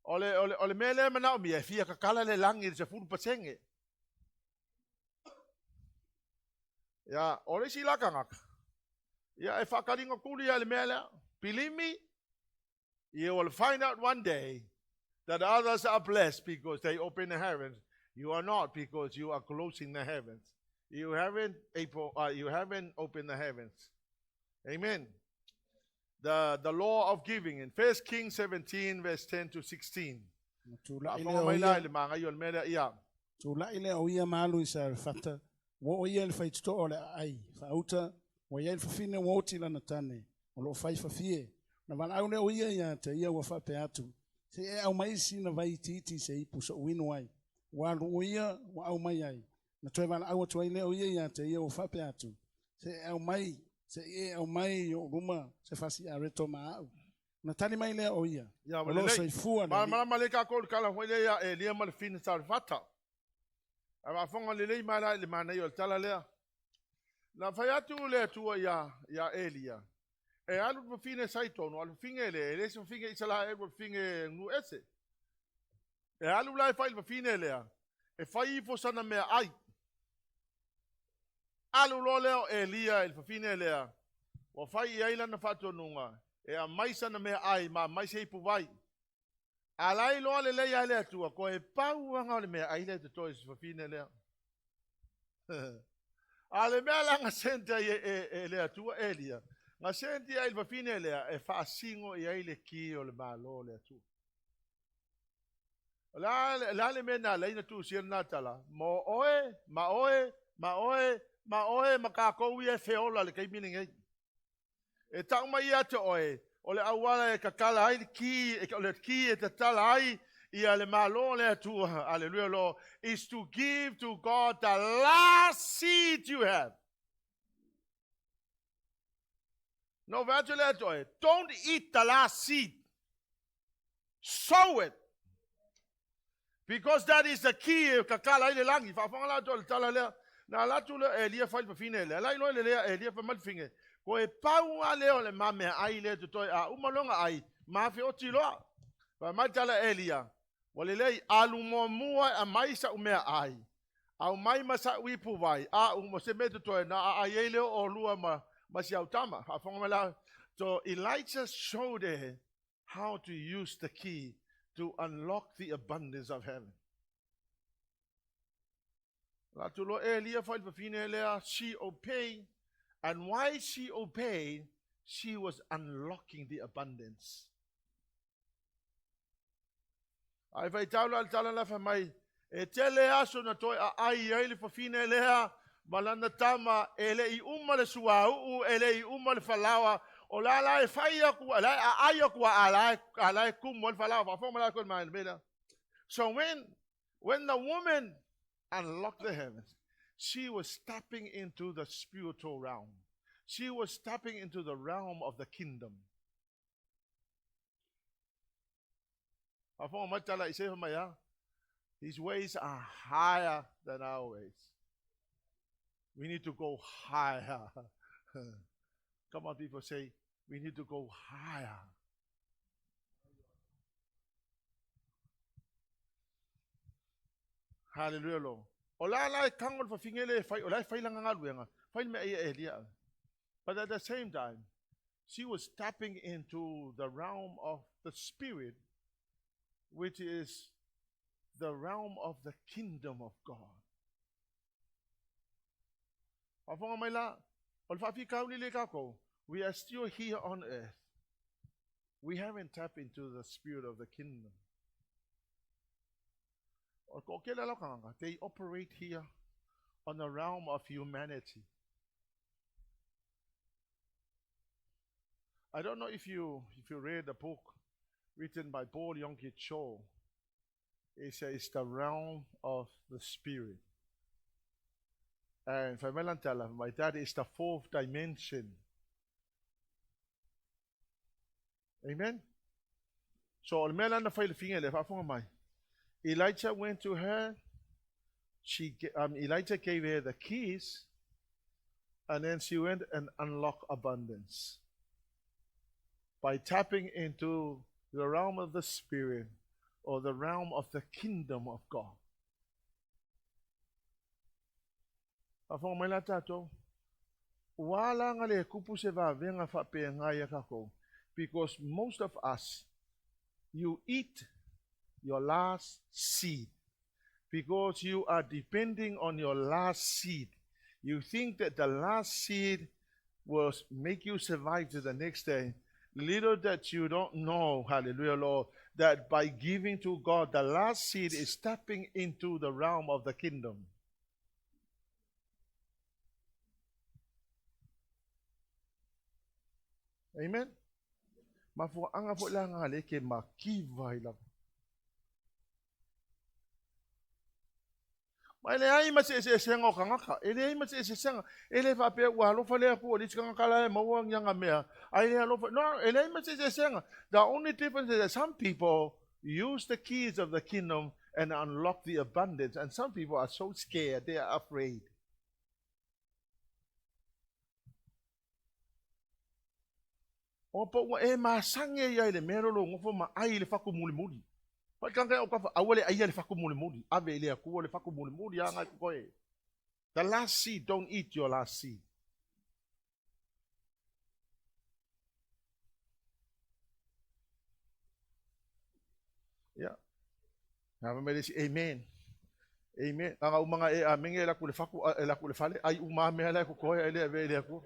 O le o le o le mele mana o mi e fia kakala le langi se furu pasenge. Ya, o le si la kangaka. Ya e whakaringa kuri le mea lea. Believe me, you will find out one day that others are blessed because they open the heavens. You are not because you are closing the heavens. You haven't able, you haven't opened the heavens. Amen. The law of giving in 1 Kings 17 verse 10 to 16. Na tula'i Afonga lea o mai la ia i le maga i o le mea lea ia. Tula'i lea o ia ma alu i Sarefata, ua o ia i le faitotoa o le aai, faauta, ua iai le fafine ua oti lana tane, o loo fai fafie. Na valaau lea o ia ia te ia ua faapea atu, se i e aumai sina vai itiiti se ipu so'u inu ai. Ua alu o ia ua aumai ai. Na toe valaau atu ai lea o ia ia te ia ua faapea atu, se e aumai, se i e aumai i o'u luma se fasi areto ma a'u. Na tali mai lea o ia, Ia o loo lelei. soifua le Ma Alii. ma ma le ka ko kala hoi le ia e lia ma le fina sa fata. A ma fonga le lei mai la i le mana i o le tala lea. Na fai atu le atua ia ia Elia. E alu le fine sai tono, alu finge le, e le se finge Israel le finge nu ese. E alu la e fai le fine lea. E fai ifo sana mea ai. Alu lo leo Elia i le fine lea. Ua fai i ai lana whaatonunga. E a mai sana mea ai, ma mai se ipu vai. A lai loa le lei ai le atua, ko e pau anga o le mea ai le te toi se fafine lea. A le mea la nga sente ai e le atua Elia. Nga sente ai le fafine lea, e whaasingo i ai le ki o le malo le atua. La, la le mea nā leina tu sia nā tala. Mo oe, ma oe, ma oe, ma oe, ma kākou ia e feola le kaimini ngei. E tau mai ia te oe, o le auala e kakala ai le ki, e, o le ki e tatala ai, ia le malo le atua, hallelujah, Lord, is to give to God the last seed you have. No, vatu le atoe, don't eat the last seed. Sow it. Because that is the key e kakala ai le langi. Whaafonga la atoa le tala lea. Nā latu le Elia fai le fafine lea. Lai loe le lea Elia fa malfinge. Ko e pau a leo le mame ai le te toi a umalonga ai. Ma fe oti loa. Fa mai tala Elia. Wa le lei alu mua mua a mai sa umea ai. Au mai ma sa uipu vai. A u mo se me te toi na a ai leo o lua ma si au tama. Whaafonga mai la. So Elijah showed her how to use the key to unlock the abundance of heaven. La tu lo Elia fai fafine lea, she obeyed. And why she obeyed, she was unlocking the abundance. Ai fai tau la tala la mai, e tele aso na toi a ai ai le fafine lea, malana tama, e le i uma le suau, e le i uma le falawa, o la la e fai aku, la a ai aku a la e kumu le falawa, fa fo mala ko mai le. So when the woman unlocked the heavens, she was stepping into the spiritual realm. She was stepping into the realm of the kingdom. His ways are higher than our ways. We need to go higher. Come on, people, say, we need to go higher. Hallelujah, Lord. O la la e kango le whawhingele e whai, o la e whailanga ngā luenga, whai me e Elia. But at the same time, she was tapping into the realm of the spirit, which is the realm of the kingdom of God. We are still here on earth. We haven't tapped into the spirit of the kingdom. They operate here on the realm of humanity. I don't know if you read the book written by Paul Yonggi Cho. It says it's the realm of the spirit. And for my dad is the fourth dimension. Amen. So Elijah went to her. Elijah gave her the keys, and then she went and unlocked abundance by tapping into the realm of the spirit or the realm of the kingdom of God. Because most of us, you eat your last seed. Because you are depending on your last seed. You think that the last seed will make you survive to the next day. Little that you don't know, hallelujah, Lord, that by giving to God, the last seed is stepping into the realm of the kingdom. Amen? Mafuanga fo la ngale ke makiva ila. Ma ele ai ma se se senga o kangaka, ele ai ma se se senga, ele fa pe wa lo fa le ku li kanga kala e maua nyanga mea. Ai le lo fa no, ele ai ma se se senga. The only difference is that some people use the keys of the kingdom and unlock the abundance, and some people are so scared, they are afraid. O po ua e masange ia ile mea lolo ngofo ma ai le faku muli muli. Pai kanga o kafa awale ai le faku muli muli. Ave ile aku le faku muli muli anga koe. The last seed, don't eat your last seed. Yeah. Amen. Amen. Anga umanga e amenge la ku le faku la ku le fale ai umame la ku koe ele ave ile aku.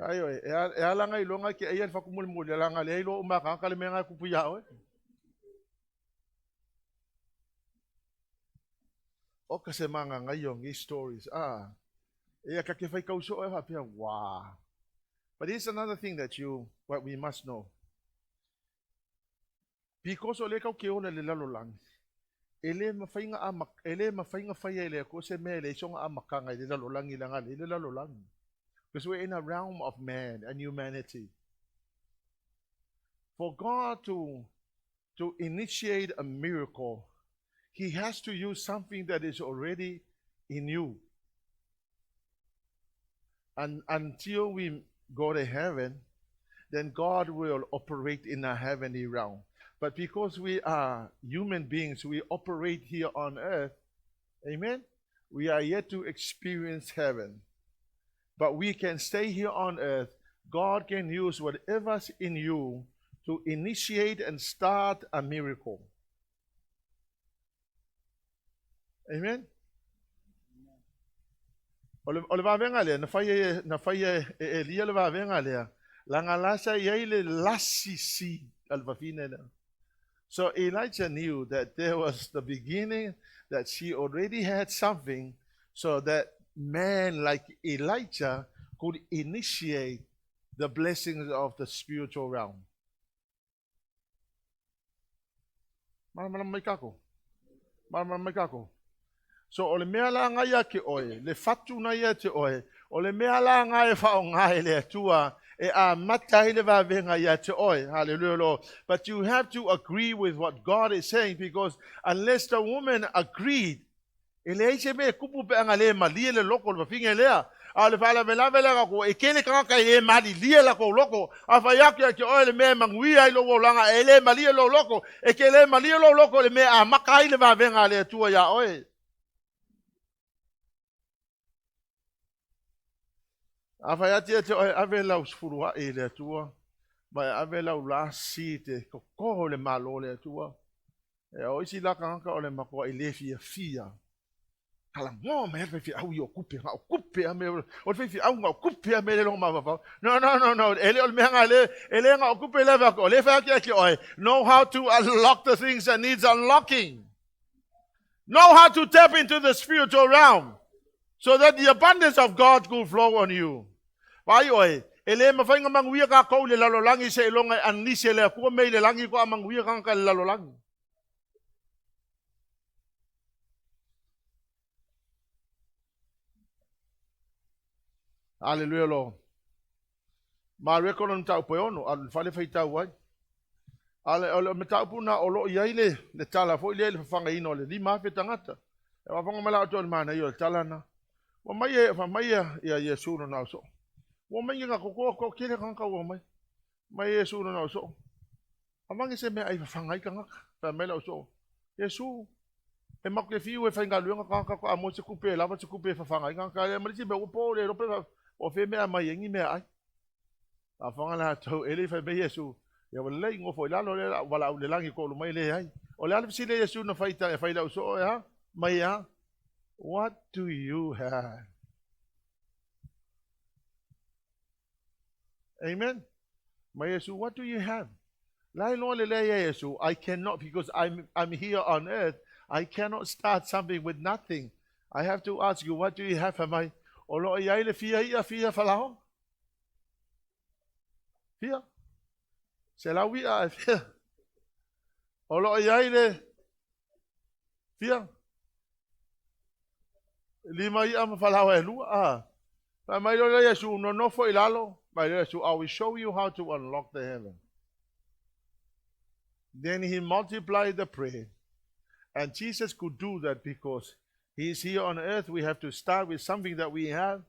Ayo, e alanga ilonga ke ai le faku muli muli alanga le ilo umaka ka le menga ku puia oe. O ka se manga ngai yong stories. Ah. E ka ke fai kauso e fa pia wa. But here's another thing that what we must know. Because o le kau ke ona le lalo lang. Ele mafainga amak, ele mafainga fai ele ko se me le songa amakanga le lalo lang ilanga le lalo lang. Because we're in a realm of man and humanity. For God to initiate a miracle, He has to use something that is already in you. And until we go to heaven, then God will operate in a heavenly realm. But because we are human beings, we operate here on earth, amen? We are yet to experience heaven. But we can stay here on earth God can use whatever's in you to initiate and start a miracle. Amen. O le vavenga lea, na fai e Elia le vavenga lea, laga la sa i ai le lasisi a le fafine lea. So Elijah knew that there was the beginning, that she already had something, so that man like Elijah could initiate the blessings of the spiritual realm. Malamalama mai kako. Malamalama mai kako. So o le mea la ngai a ke oe, le fatu na ia te oe, o le mea la ngai e whao ngai le atua, e a mata i le vavenga ia te oe. Hallelujah, Lord. But you have to agree with what God is saying, because unless the woman agreed, e leai se mea e kupu pe anga le malie le loko le fafinga lea. A o le faalavelave lea kako, e kele kangaka e le malilie la kou loko. A fai atu ia ke oe le mea e manuia ai lou olaga, e le malie lou loko. E ke le malie lou loko le mea a maka ai le vavenga a le Atua ia oe. A fai atu ia te oe ave lau sefuluai i le Atua, ma e ave lau lasi te koko le malo le Atua. E o isi la kangaka o le makoa i le fia fia. Kala moa me le fi au i o kupe, nga o kupe a me, o le fi au nga o kupe a me le longa mawawau. No, no, no, no, e le o le mea nga le, e le nga o kupe le vako, o le whea kia oe. Know how to unlock the things that needs unlocking. Know how to tap into the spiritual realm so that the abundance of God could flow on you. Vai oe, e le mawhainga manguia ka kou le lalolangi se ilonga e anise le akua mei le langi ko a manguia kanga le lalolangi. Hallelujah, Lord. Ma reko lon tau pe ono, a fale fai tau ai. Ale o le mataupu na o lo iai le tala foi le le whawhanga ino o le 5,000 tangata. E whawhanga mala o le mana i o le tala na. Wa mai e wha mai ia Yesu no nau so. Wa mai nga koko ko kele kanga wa mai. Mai Yesu no nau so. A se mea ai whawhanga i kangaka. Wha mai lau so. Yesu e maku e fiu e whainga luenga kanga ko a mo se kupe lava se kupe whawhanga i kanga. Le marisi me upo le rope o fe mea mai engi mea ai. A whanga la tau ele whai me Yesu. Ia wa lei ngofo i lalo le wala au le langi ko mai le ai. O le alif sile Yesu na whaita e whai lau so e ha. Mai ha. What do you have? Amen. My Yesu, what do you have? Lai lo le le Yesu, I cannot, because I'm here on earth. I cannot start something with nothing. I have to ask you, what do you have? Am I? O lo ia le fia ia fia falao? Fia? Se lau ia fia. O lo ia le fia? Lima ia ma falao e lua. Ah. Fa mai lo le Yesu no no fo ilalo. Mai le Yesu, I will show you how to unlock the heaven. Then he multiplied the bread. And Jesus could do that because he is here on earth. We have to start with something that we have.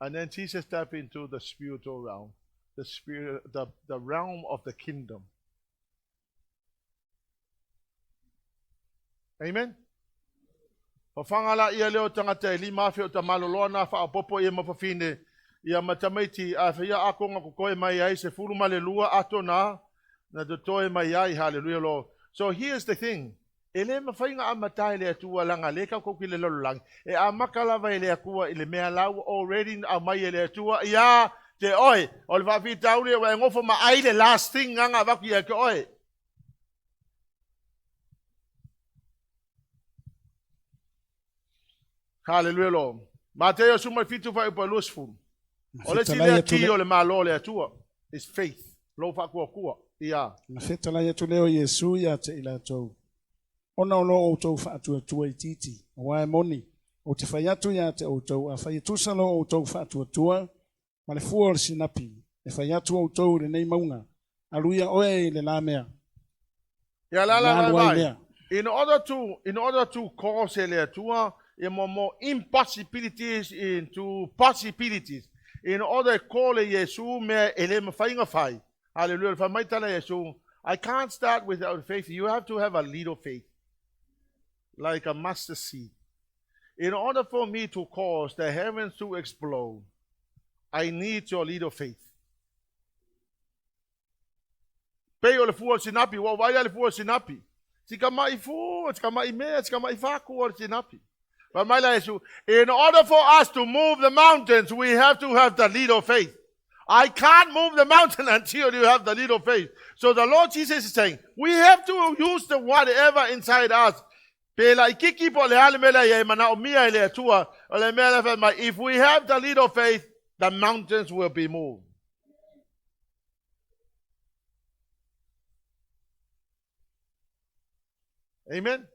And then Jesus stepped into the spiritual realm, the spirit, the realm of the kingdom. Amen. Whawhanga la ia leo tangata e 5,000 o ta maloloa na whaapopo ia mawhawhine ia matamaiti a whia akonga kokoe mai ai se fulu male lua ato na na totoe mai ai. Hallelujah, Lord. So here's the thing. E le mawhainga a matai le atua langa le kau ki le lololangi. E a maka lava e le akua i le mea lau already a mai e le atua ia te oe. O le whaafita uri e ngofo ma ai le last thing nganga waku ia ke oe. Hallelujah, Lord. Mateo suma fitu fa upa lusful. O le tile ki o le malo le atua is faith. Lo fa kua kua. Ia. Na fetalai atu lea o Iesu ia te i latou. Ona o lo outou faatuatua itiiti, aua e moni, ou te fai atu ia te outou, a fai e tusa lo outou faatuatua, ma le fua o le sinapi, e fai atu outou i lenei mauga, aluia oe i le la mea. Ia la la la la. In order to cause le atua e mo mo impossibilities into possibilities. In order call Yesu me ele mawhainga whai. Hallelujah. Fa mai tala Yesu, I can't start without faith. You have to have a little faith. Like a mustard seed. In order for me to cause the heavens to explode, I need your little faith. Pei o le fua o le sinapi, ua ou vaai la i le fua o le sinapi. Si tama'i fua, si tama'i mea, si tama'i faku o le sinapi. Fai mai la Iesu, in order for us to move the mountains, we have to have the little faith. I can't move the mountain until you have the little faith. So the Lord Jesus is saying, we have to use the whatever inside us. Pe laitiiti po o le a le mea la i ai manaomia e le Atua, o le mea la fai mai, if we have the little faith, the mountains will be moved. Amen.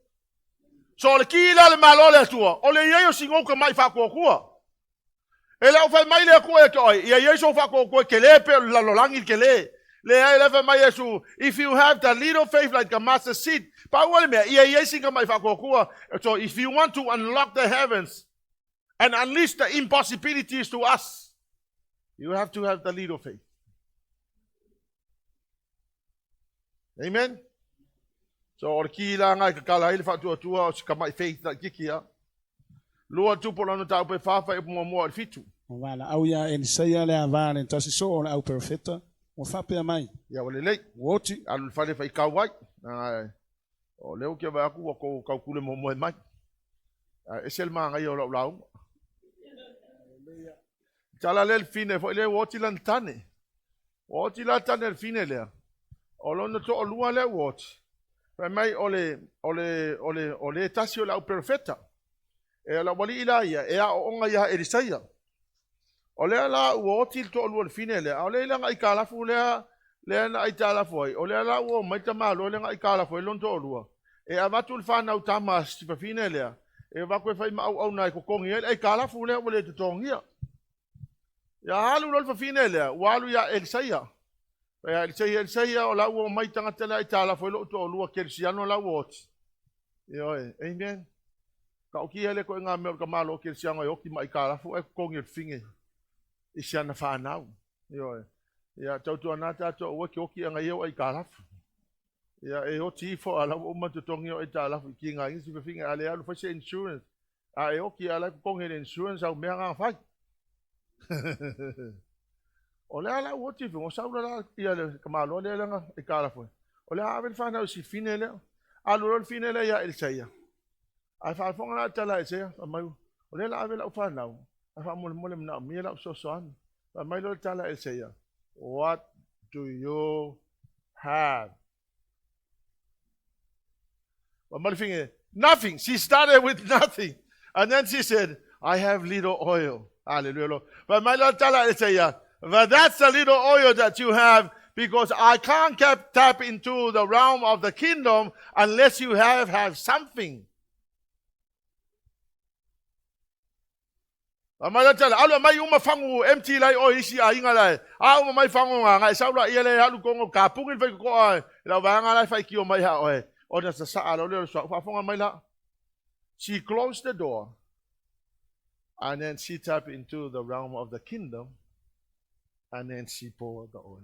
So o le ki la le malo le Atua, o le iai o si ngou ka mai whakuakua. E le o fai mai le Atua ia te oe, ia iai sou faatuatua tele pei o le lalolagi le tele. Leai, la e fai mai Iesu, if you have the little faith like a mustard seed, pau lava le mea, ia iai sina tamai faatuatua. So if you want to unlock the heavens and unleash the impossibilities to us, you have to have the little faith. Amen. So o le ki la nga e kakala ai le faatuatua o si tamai faith laitiiti a. Lua tupu o lana mataupu e fa faaiupu muamua o le 7. Ua valaau ia Elisaia le ava a le tasi soo o le au perofeta, ua faapea mai. Ia ua lelei. Ua oti. Alu i le fale e faitau ai. O lea ou te vaai atu ua tou tautule momoe mai. Ae ese le manaia o lau lauga. Tala lea le fine foi lea ua oti lana tane. Ua oti la tane a le fine lea. O lona toalua lea ua oti. Fai mai o le, o le, o le, o le tasi o le au perofeta. E o le aualii la ia, e aooga ia Elisaia. O lea la ua oti le toalua o le fine lea, a o lea i lana aitalafu lea, lea na aitalafu ai, o lea la ua omai le tamaloa lea na aitalafu ai lona toalua, e avatu le fanau tama a si fafine lea, e avatu e fai ma auauna e totogi ai le aitalafu lea ua le totogia. Ia alu loa le fafine lea, ua alu ia Elisaia. Fai ia Elisaia, Elisaia, o la ua omai tagata lea aitalafu ai lou toalua kerisiano la ua oti. Ioe, amen. Taotia lea ituaiga mea o le tamaloa kerisiano e oti ma aitalafu ae totogi e le fafine i si ana fanau. Ioe. Ia tautuana tatou aua e te oti ana ia o aitalafu. Ia e oti ifo a la ua uma totogi o aitalafu i tigaina si fafine a le alu fai se insurance. A e oti a la e totogi e le insurance au mea na fai. O le a la ua oti ifo, sau la ia le tamaloa lea lana aitalafu ai. O le a ave le fanau i si fine lea. Alu loa le fine lea ia Elisaia. Ae faafofoga la le tala a Elisaia, fai mai, o lea la ave lau fanau, ae faamolemole manaomia lau fesoasoani. Fai mai loa le tala a Elisaia, what do you have? Fai mai le fine, nothing. She started with nothing. And then she said, I have little oil. Hallelujah, Lord. Fai mai loa le tala a Elisaia, but that's the little oil that you have, because I can't tap into the realm of the kingdom unless you have something. Fai mai la tala, alu mai uma fangu empty lai o isi aiga lai. A uma mai fangu nga ngai sau la ia le alu kongo ka pungi le fai kokoa e. Lau vaega lai fai kio mai ha oe. Ona sa sa lo le o sua faafofoga mai la. She closed the door and then she tapped into the realm of the kingdom and then she poured the oil.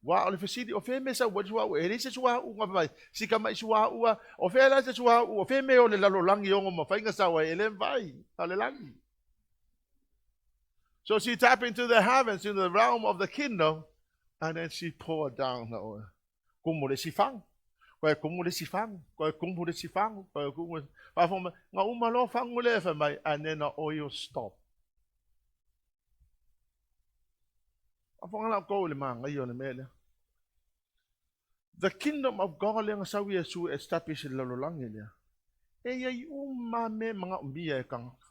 Wa o le fesili, o fea mea sau ai le suauu? E leai se suauu nga mai. Si tama'i suauu a, o fea la se suauu? O fea mea o le lalolagi e ono mafai ona sau ai? E le mafai, a o le lagi. So she tapped into the heavens, into the realm of the kingdom, and then she poured down the oil. Kumu le isi fagu, koe kumu le isi fagu, koe kumu le isi fagu, koe kumu le faafofoga mai, na uma loa fagu lea fai mai, and then the oil stopped. Faafofoga la outou i le manaia o le mea lea. The kingdom of God lea na sau Iesu e establish i le lalolagi lea, e i ai uma lava mea e manaomia e tagata.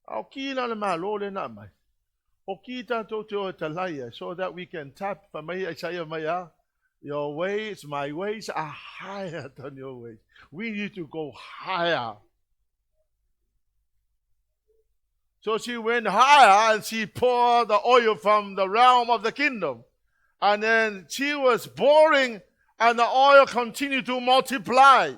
A o ki la o le Malo lea na aumai, o ki tatou te o e talai ai, so that we can tap, fai mai Isaia mai a, your ways, my ways are higher than your ways. We need to go higher. So she went higher and she poured the oil from the realm of the kingdom. And then she was pouring and the oil continued to multiply.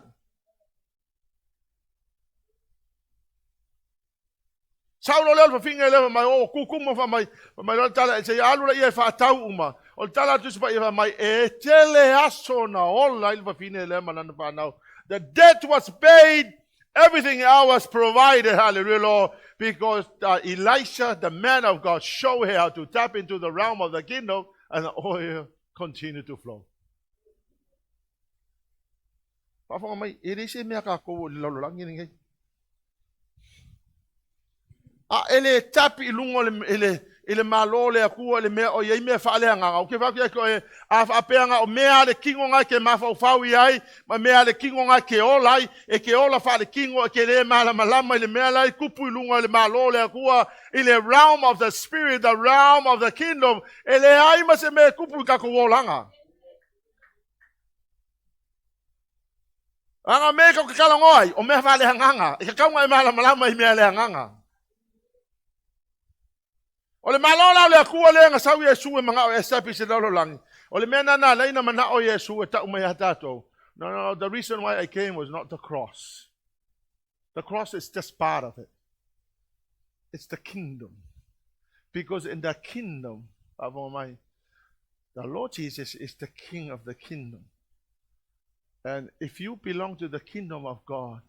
Sau loa lea o le fafine lea fai mai, o kukumu fai mai, fai mai loa le tala, se i alu la ia e faatau uma. O le tala a Tusi Paia fai mai, e tele aso na ola ai le fafine lea ma lana fanau. The debt was paid, everything else was provided, hallelujah, Lord, because Elisha, the man of God, showed her how to tap into the realm of the kingdom, and the oil continue to flow. Faafofoga mai, e leai se mea tatou o le lalolagi lenei. A e le tapi i luga o le, i le Malo o le Atua le mea o i ai mea faaleagaga, ou te fai atu ia te oe, a faapea na o mea a le tino lena e te mafaufau i ai, ma mea a le tino lena e te ola ai, e te ola faaletino, e te le malamalama i le mea la e tupu i luga o le Malo o le Atua, i le realm of the spirit, the realm of the kingdom, e leai ma se mea e tupu i tatou olaga. Aga mea tatou te talanoa ai, o mea faaleagaga, e tatau ona e malamalama i mea leagaga. O le Malo la o le Atua lea na sau Iesu e manao e establish i le lalolagi. O le mea lena na ala ai ona manao Iesu e tau mai ia tatou. No, no, no, the reason why I came was not the cross. The cross is just part of it. It's the kingdom. Because in the kingdom, mai, the Lord Jesus is the king of the kingdom. And if you belong to the kingdom of God,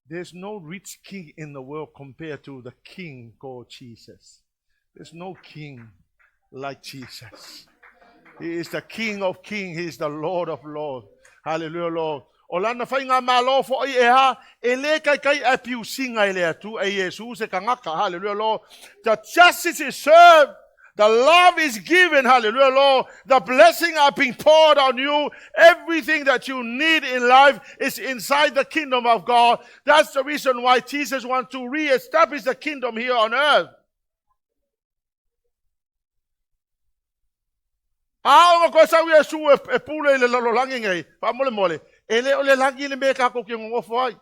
there's no rich king in the world compared to the king called Jesus. There's no king like Jesus. He is the King of kings. He is the Lord of lords. Hallelujah, Lord. O lana faigamalo foi e a, e le taitai abuse ina e le Atua e Iesu se tagata. Hallelujah, Lord. The justice is served. The love is given, hallelujah, Lord. The blessing are being poured on you. Everything that you need in life is inside the kingdom of God. That's the reason why Jesus wants to reestablish the kingdom here on earth. A ona toe sau Iesu e pule i le lalolagi nei, faamolemole, e le o le lagi le mea tatou te nonofo ai.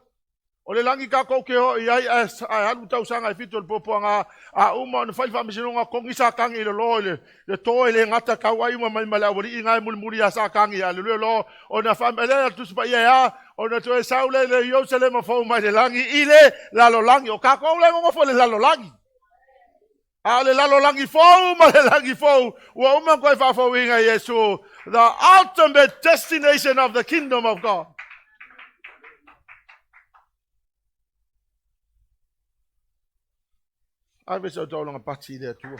O le lagi tatou te oo i ai ae alu tausaga e 7 o le puapuaga, a uma ona fai le faamasinoga, togi Satani i lalo i le to e le gata tau ai uma mai ma le aualii na e mulimuli ia Satani, haleluia Lord, ona faamalea le Tusi Paia e a, ona toe sau lea i le Ierusalema fou mai le lagi i le lalolagi. O tatou la e nonofo i le lalolagi. A o le lalolagi fou ma le lagi fou, ua uma ona toe faafouina e Iesu, the ultimate destination of the kingdom of God. Ave sau taulaga pati i le Atua.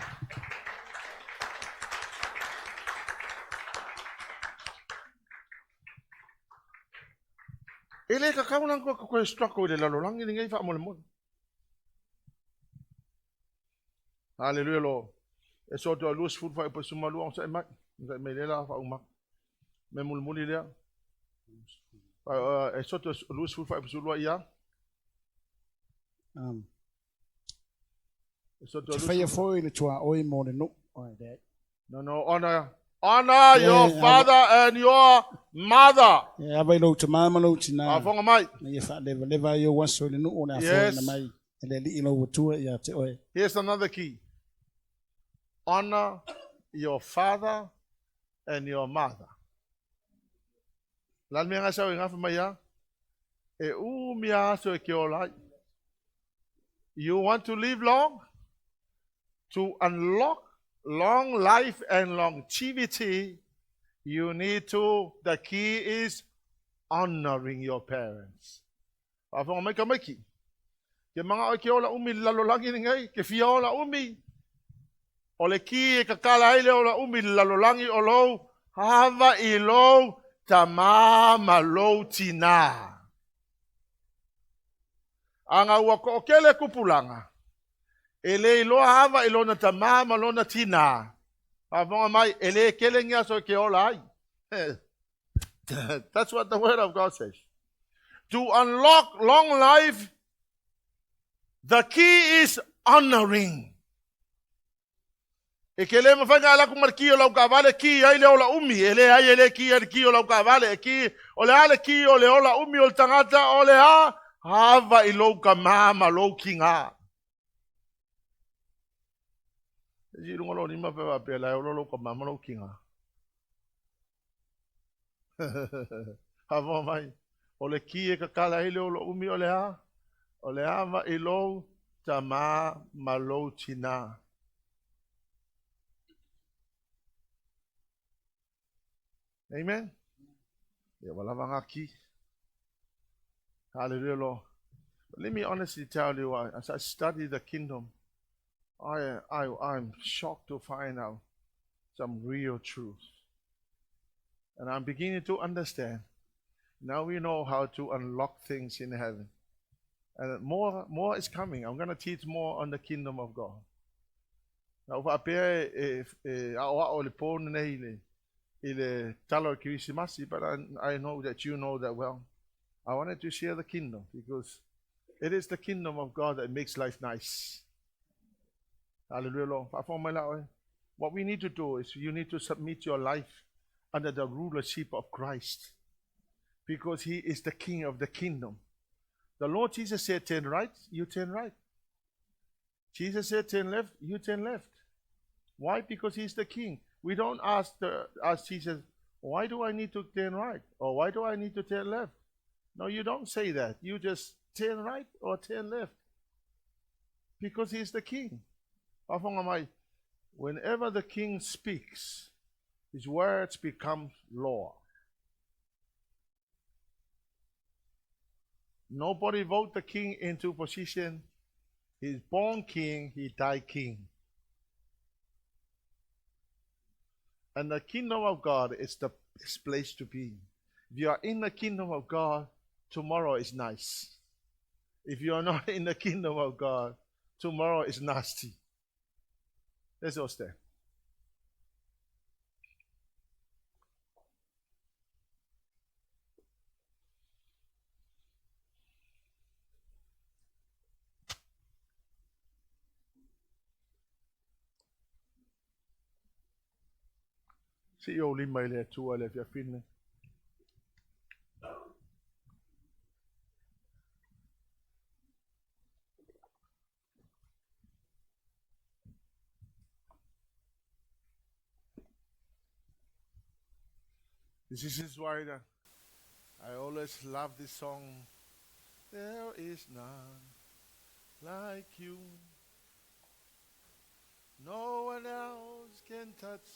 E le tatau la ona toe struggle i le lalolagi lenei faamolemole. Hallelujah, Lord. E so to 20 fuaiupu 12, onosai mai. Onosai mai lea la faauma. Me mulimuli lea. E so to 20 fuaiupu 12 ia. E so to Te faia foi le tuaoi mo le nuu. Ai, leai. No, no, honor, honor your Yeah, father and your mother. E ava i lou tamā ma lou tinā. Faafofoga mai. Ina ia faalevaleva ai ou aso i le nuu o le a foaiina mai e le Alii lou Atua ia te oe. Here's another key. Honor your father and your mother. La le mea ngai sau e gafa mai a? E umi a aso e ke ola ai. You want to live long? To unlock long life and longevity, you need to, the key is honoring your parents. Faafofoga mai tamaiti. Ke mana'o e ke ola umi i le lalolagi lenei, ke fia ola umi. O le ki e tatala ai le ola umi i le lalolagi o lou ava i lou tamā ma lou tinā. Ana ua to'atele tupulaga, e le iloa ava i lona tamā ma lona tinā. Faafofoga mai, e le tele ni aso e ke ola ai. That's what the word of God says. To unlock long life, the key is honoring. E ke le mafai ona alu atu ma le ki o lau taavale ki ai le ola umi. E leai e le ki ai le ki o lau taavale. E ki, o le a le ki o le ola umi o le tagata o le a ava i lou tamā ma lou tinā. E si lunga lo lima pe faapea la e olo lou tamā ma lou tinā. Faafofoga mai, o le ki e tatala ai le ola umi o le a? O le ava i lou tamā ma lou tinā. Amen. Ia ua lava ngā ki. Hallelujah, Lord. But let me honestly tell you, as I study the kingdom, I'm shocked to find out some real truth. And I'm beginning to understand. Now we know how to unlock things in heaven. And more is coming. I'm going to teach more on the kingdom of God. Na ua faapea e a'oa'o le pō lenei i le tala o le Kerisimasi, but I know that you know that well. I wanted to share the kingdom because it is the kingdom of God that makes life nice. Hallelujah, Lord. Faafofoga mai la oe. What we need to do is you need to submit your life under the rulership of Christ because he is the king of the kingdom. The Lord Jesus said, "Turn right," you turn right. Jesus said, "Turn left," you turn left. Why? Because he's the king. We don't ask Jesus, "Why do I need to turn right? Or why do I need to turn left?" No, you don't say that. You just turn right or turn left. Because he's the king. Whenever the king speaks, his words become law. Nobody vote the king into position. He's born king, he died king. And the kingdom of God is the best place to be. If you are in the kingdom of God, tomorrow is nice. If you are not in the kingdom of God, tomorrow is nasty. Let's all stand. Se i ou lima i le Atua i le afiafi lenei. This is why I always love this song. There is none like you. No one else can touch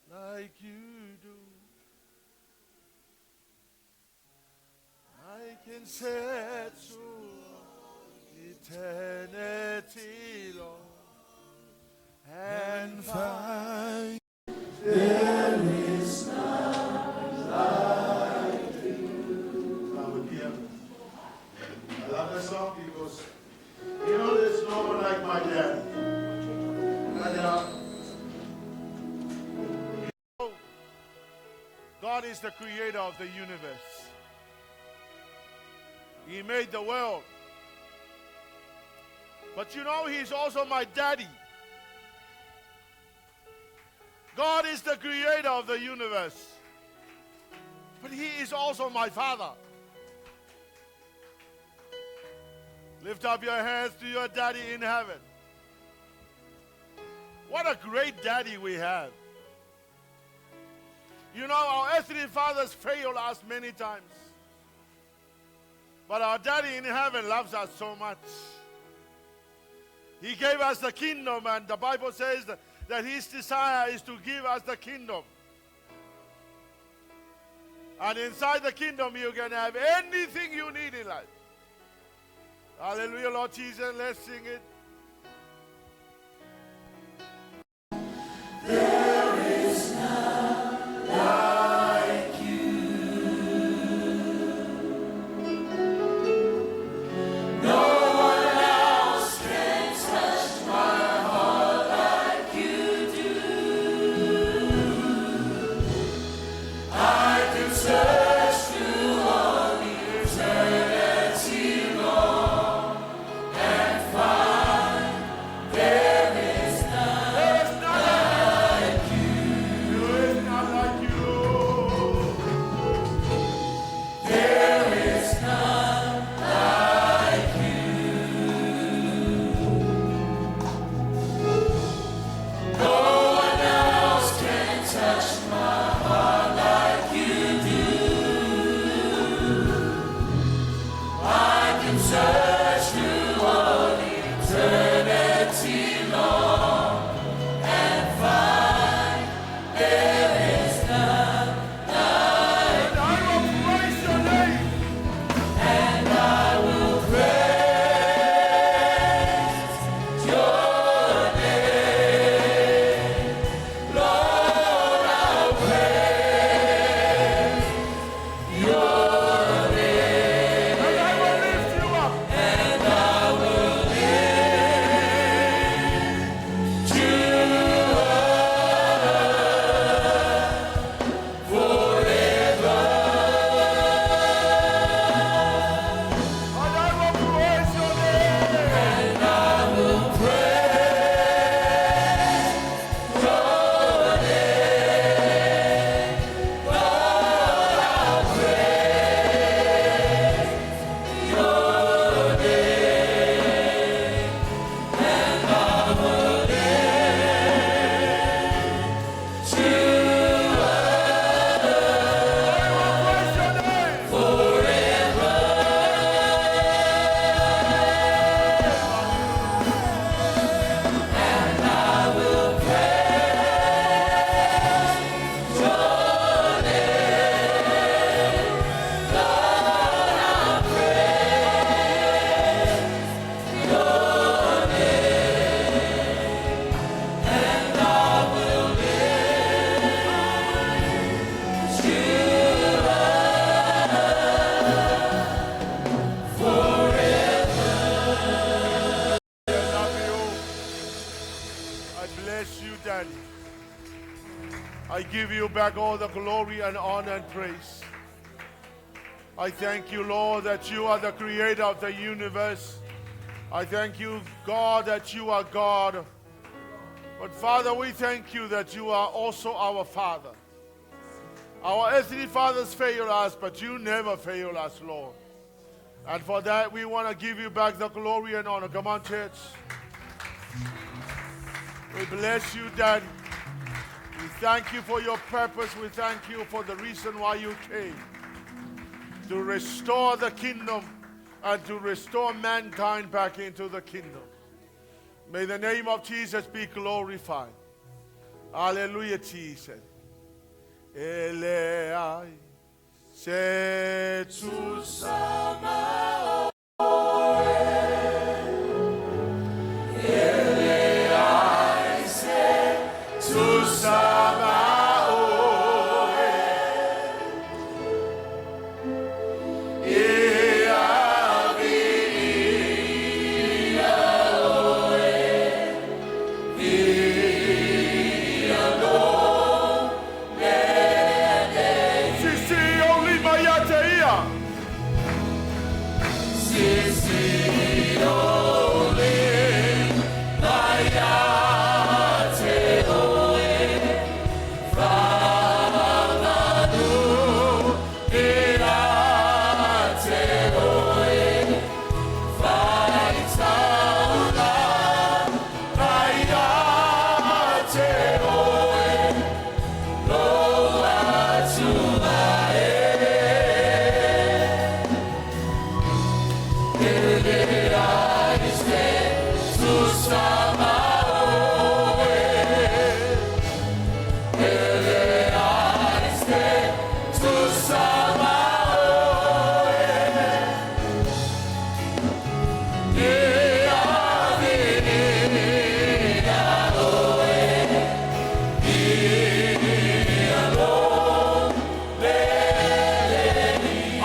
like you do. I can search through eternity, Lord, and find there is none like you. I love that song because there's no one like my daddy. God is the creator of the universe. He made the world. But He's also my daddy. God is the creator of the universe. But He is also my father. Lift up your hands to your daddy in heaven. What a great daddy we have. Our earthly fathers fail us many times. But our daddy in heaven loves us so much. He gave us the kingdom, and the Bible says that his desire is to give us the kingdom. And inside the kingdom, you can have anything you need in life. Hallelujah, Lord Jesus. Let's sing it. There is none like you. No one else can touch my heart like you do. I can search through all eternity long and find there is none. There is none like you. I give you back all the glory and honor and praise. I thank you, Lord, that you are the creator of the universe. I thank you, God, that you are God. But Father, we thank you that you are also our Father. Our earthly fathers fail us, but you never fail us, Lord. And for that, we want to give you back the glory and honor. Come on, church. We bless you, Daddy. We thank you for your purpose. We thank you for the reason why you came to restore the kingdom and to restore mankind back into the kingdom. May the name of Jesus be glorified. Hallelujah, Jesus. Ele se tu sama tu sama Sisi o lima ia te ia.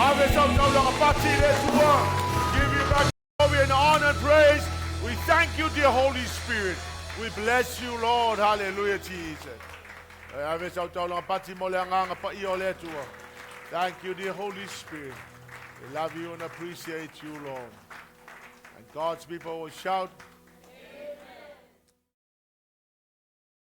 Ave sau tau langa pati le tua. Give you back glory and honor and praise. We thank you, dear Holy Spirit. We bless you, Lord. Hallelujah, Jesus. Ave sau tau langa pati mo le anganga pa i o le tua. Thank you, dear Holy Spirit. We love you and appreciate you, Lord. And God's people will shout,